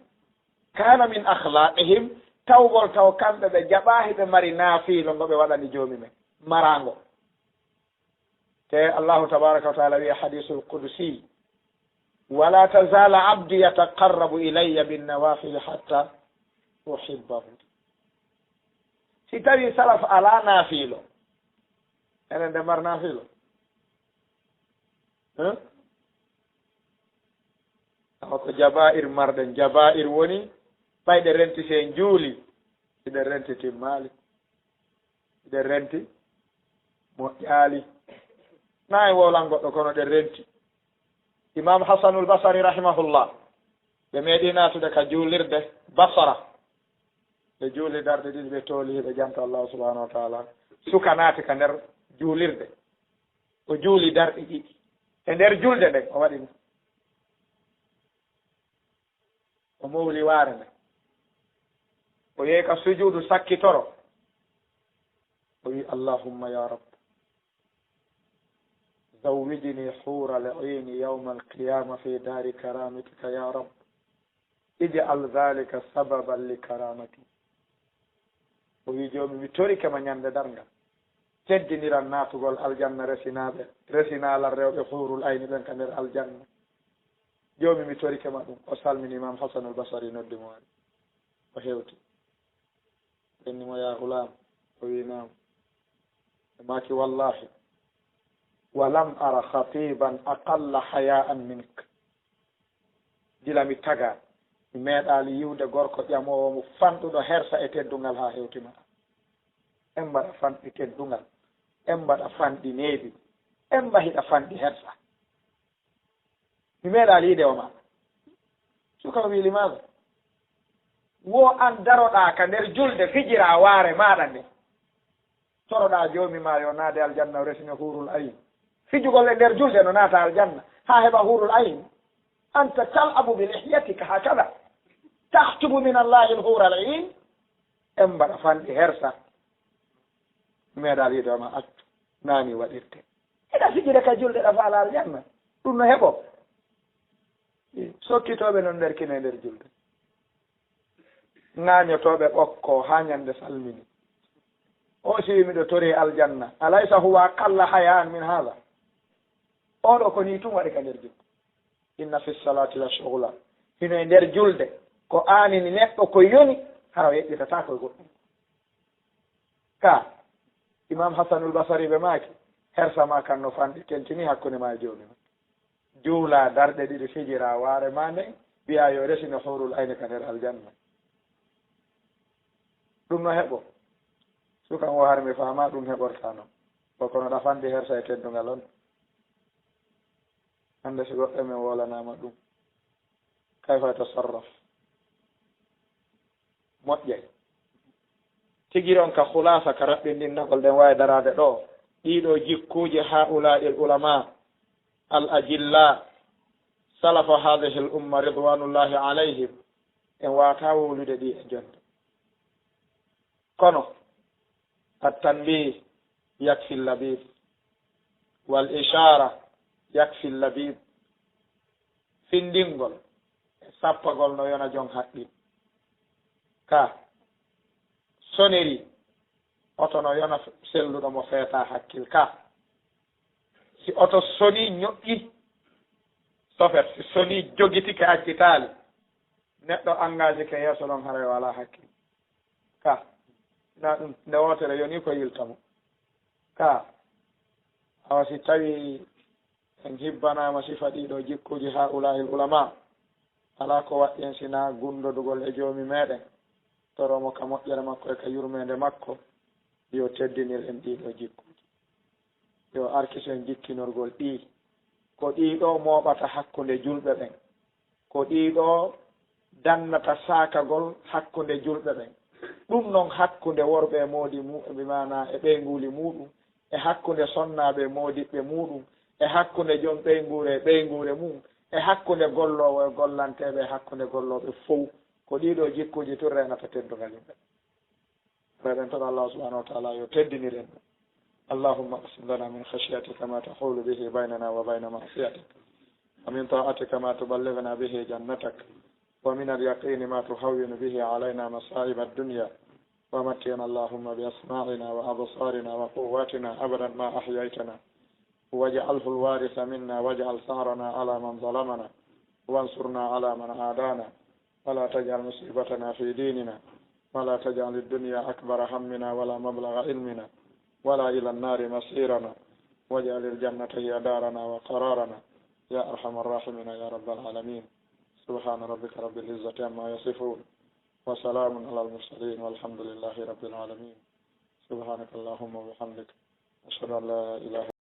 Kana min akhlaqihim, tawgol taw kamɓe ɓe jaɓaa hiɓe mari naafiilo ngo ɓe waɗani Joomi men, maraango. Te Allahu tabaraka wa taala wi'i hadiisul qudusi, "Wala tazala abdi yataqarrabu ilayya bin nawafili hatta uhibbahu." Si tawi salaf alaa naafiilo, enen de mar naafiilo? Hein? Awa ko jabaa'ir marɗen. Jabaa'ir woni, ɓay ɗe renti si en juuli, si ɗe renti timmaali. Si ɗe renti moƴƴaali. Na en wowlan goɗɗo, kono ɗe renti. Imam Hasanul Basari rahimahullah, ɓe meeɗi naatude ka juulirde Basara. Ɓe juuli darɗe ɗiɗi, ɓe tooli, ɓe janta Allahu subhanahu wa taala. Suka naati ka nder juulirde. O juuli darɗe ɗiɗi. E nder julde nden, o waɗi ɗum. O mowli waare nden. O yehi ka sujuudu sakkitoro. O wi, "Allahumma ya Rabb, zawwijni huura al-ayni yawma al-qiyama fi dari karamatika ya Rabb. Ij'al dhalika sababan li karamati." O wi, "Joomi, mi torike ma ñande darngal. Teddiniran naatugol aljanna resinaaɓe, resinaa lan rewɓe huurul ayni ɓen ka nder aljanna. Joomi, mi torike ma ɗum." O salmini Imam Hasanul Basari, noddi mo ari. O hewti. Ɓenni mo, "Ya ghulam?" O wi, "Naam." Ɓe maaki, "Wallahi, wa lam ara khatiban aqalla haya'an mink." Gila mi tagaa, mi meeɗaali yi'ude gorko ƴamoowo mo fanɗuɗo hersa e teddungal haa hewti ma. Emma ɗa fanɗi teddungal, emma ɗa fanɗi neeɓi, emma hiɗa fanɗi hersa. Mi meeɗaali yi'ude o ma. Suka o wi'i, "Limaada?" Wo an daroɗaa ka nder julde, fijiraa waare maaɗa nden. Toroɗaa Joomi maa yo naade aljanna, o resine huurul ayn. Fijugol e nder julde no naata aljanna, haa heɓa huurul ayn. Anta tal'abu bi lihyatika hakada. Tahtubu min Allahi al-huura al-ayn. En mbaɗa fanɗi hersa. Meeɗaa wiide o ma accu. Naani waɗirte. Hiɗa fijira ka julde ɗa faala aljanna. Ɗum no heɓo. Sokkitooɓe non nder kine nder julde. Ŋaañotooɓe ɓokko haa ñande salmini. O si wi miɗo tori aljanna. Alaysa huwa aqalla hayaan min haada? Oɗo ko nii tun waɗi ka nder julde. Inna fi salaati la shughla. Hino e nder julde. Ko aanini neɗɗo ko yoni, hara o yeƴƴitataa ko e goɗɗum. Ka, Imam Hasanul Basari ɓe maaki, hersa ma kan no fanɗi, tentinii hakkunde ma e Joomi ma. Juulaa darɗe ɗiɗi, fijiraa waare ma nden, wi'aa yo resino huurul ayni ka nder aljanna. Ɗum no heɓo. Suka on wo har mi faamaa ɗum heɓortaa non. Ko kono ɗa fanɗi hersa e teddungal on. Hannde si goɗɗo men wolanaama ɗum. Kayfa yatasarraf? Moƴƴay. Tigi ron ka khulaasa ka raɓɓindinnagol ɗen waawi daraade ɗoo. Ɗii ɗoo jikkuuji haa'ulaa'il ulamaa al ajillaa, salafa haadihil umma ridwaanullaahi alayhim, en waawataa wowlude ɗi e jonnde. Kono, At-tanbih yakfi labib, wal ishara yakfi labib. Findingol e sappagol no yona jon haqqil. Ka sonnerie oto no yona selluɗo mo feeta hakkil. Ka si oto soni ñoƴƴi, sofet si soni jogitike accitaali, neɗɗo engagike yeeso ɗon haray wala hakkil. Ka na ɗum nde wootere yoni ko yilta mo. Ka awa si tawi en hibbanaama sifa ɗiɗo jikkuuji haa'ulaa'il ulama, alaa ko waɗi en sinaa gundodugol e Joomi meɗen, toro mo ka moƴƴere makko e ka yurmeende makko, yo teddinir en ɗiɗo jikkuuji. Yo arkisen jikkinorgol ɗi, ko ɗiɗo mooɓata hakkunde julɓe ɓen, ko ɗiɗo dannata saakagol hakkunde julɓe ɓen. Ɗum non hakkunde worɓe e moodi mu, bi maanaa e ɓeynguuli muuɗum, e hakkunde sonnaaɓe e moodiɓɓe muuɗum, e hakkunde jom ɓeynguure e ɓeynguure mum, e hakkunde golloowo e gollanteeɓe, e hakkunde gollooɓe fow. Ko ɗiɗo jikkuuji tun reenata teddungal yimɓe. Reɗen toɗo Allah subhanahu wa ta'ala yo teddinir en. اللهم اقسم لنا من خشيتك ما تحول به بيننا وبين معصيتك، ومن طاعتك ما تبلغنا به جنتك، ومن اليقين ما تهون به علينا مصائب الدنيا، ومتعنا اللهم بأسماعنا وأبصارنا وقواتنا أبدا ما أحييتنا، واجعله الوارث منا، واجعل ثأرنا على من ظلمنا، وانصرنا على من عادانا، ولا تجعل مصيبتنا في ديننا، ولا تجعل الدنيا أكبر همنا ولا مبلغ علمنا، ولا إلى النار مصيرنا، واجعل الجنة هي دارنا وقرارنا، يا أرحم الراحمين يا رب العالمين. سبحان ربك رب العزة عما يصفون، وسلام على المرسلين، والحمد لله رب العالمين. سبحانك اللهم وبحمدك، أشهد أن لا إله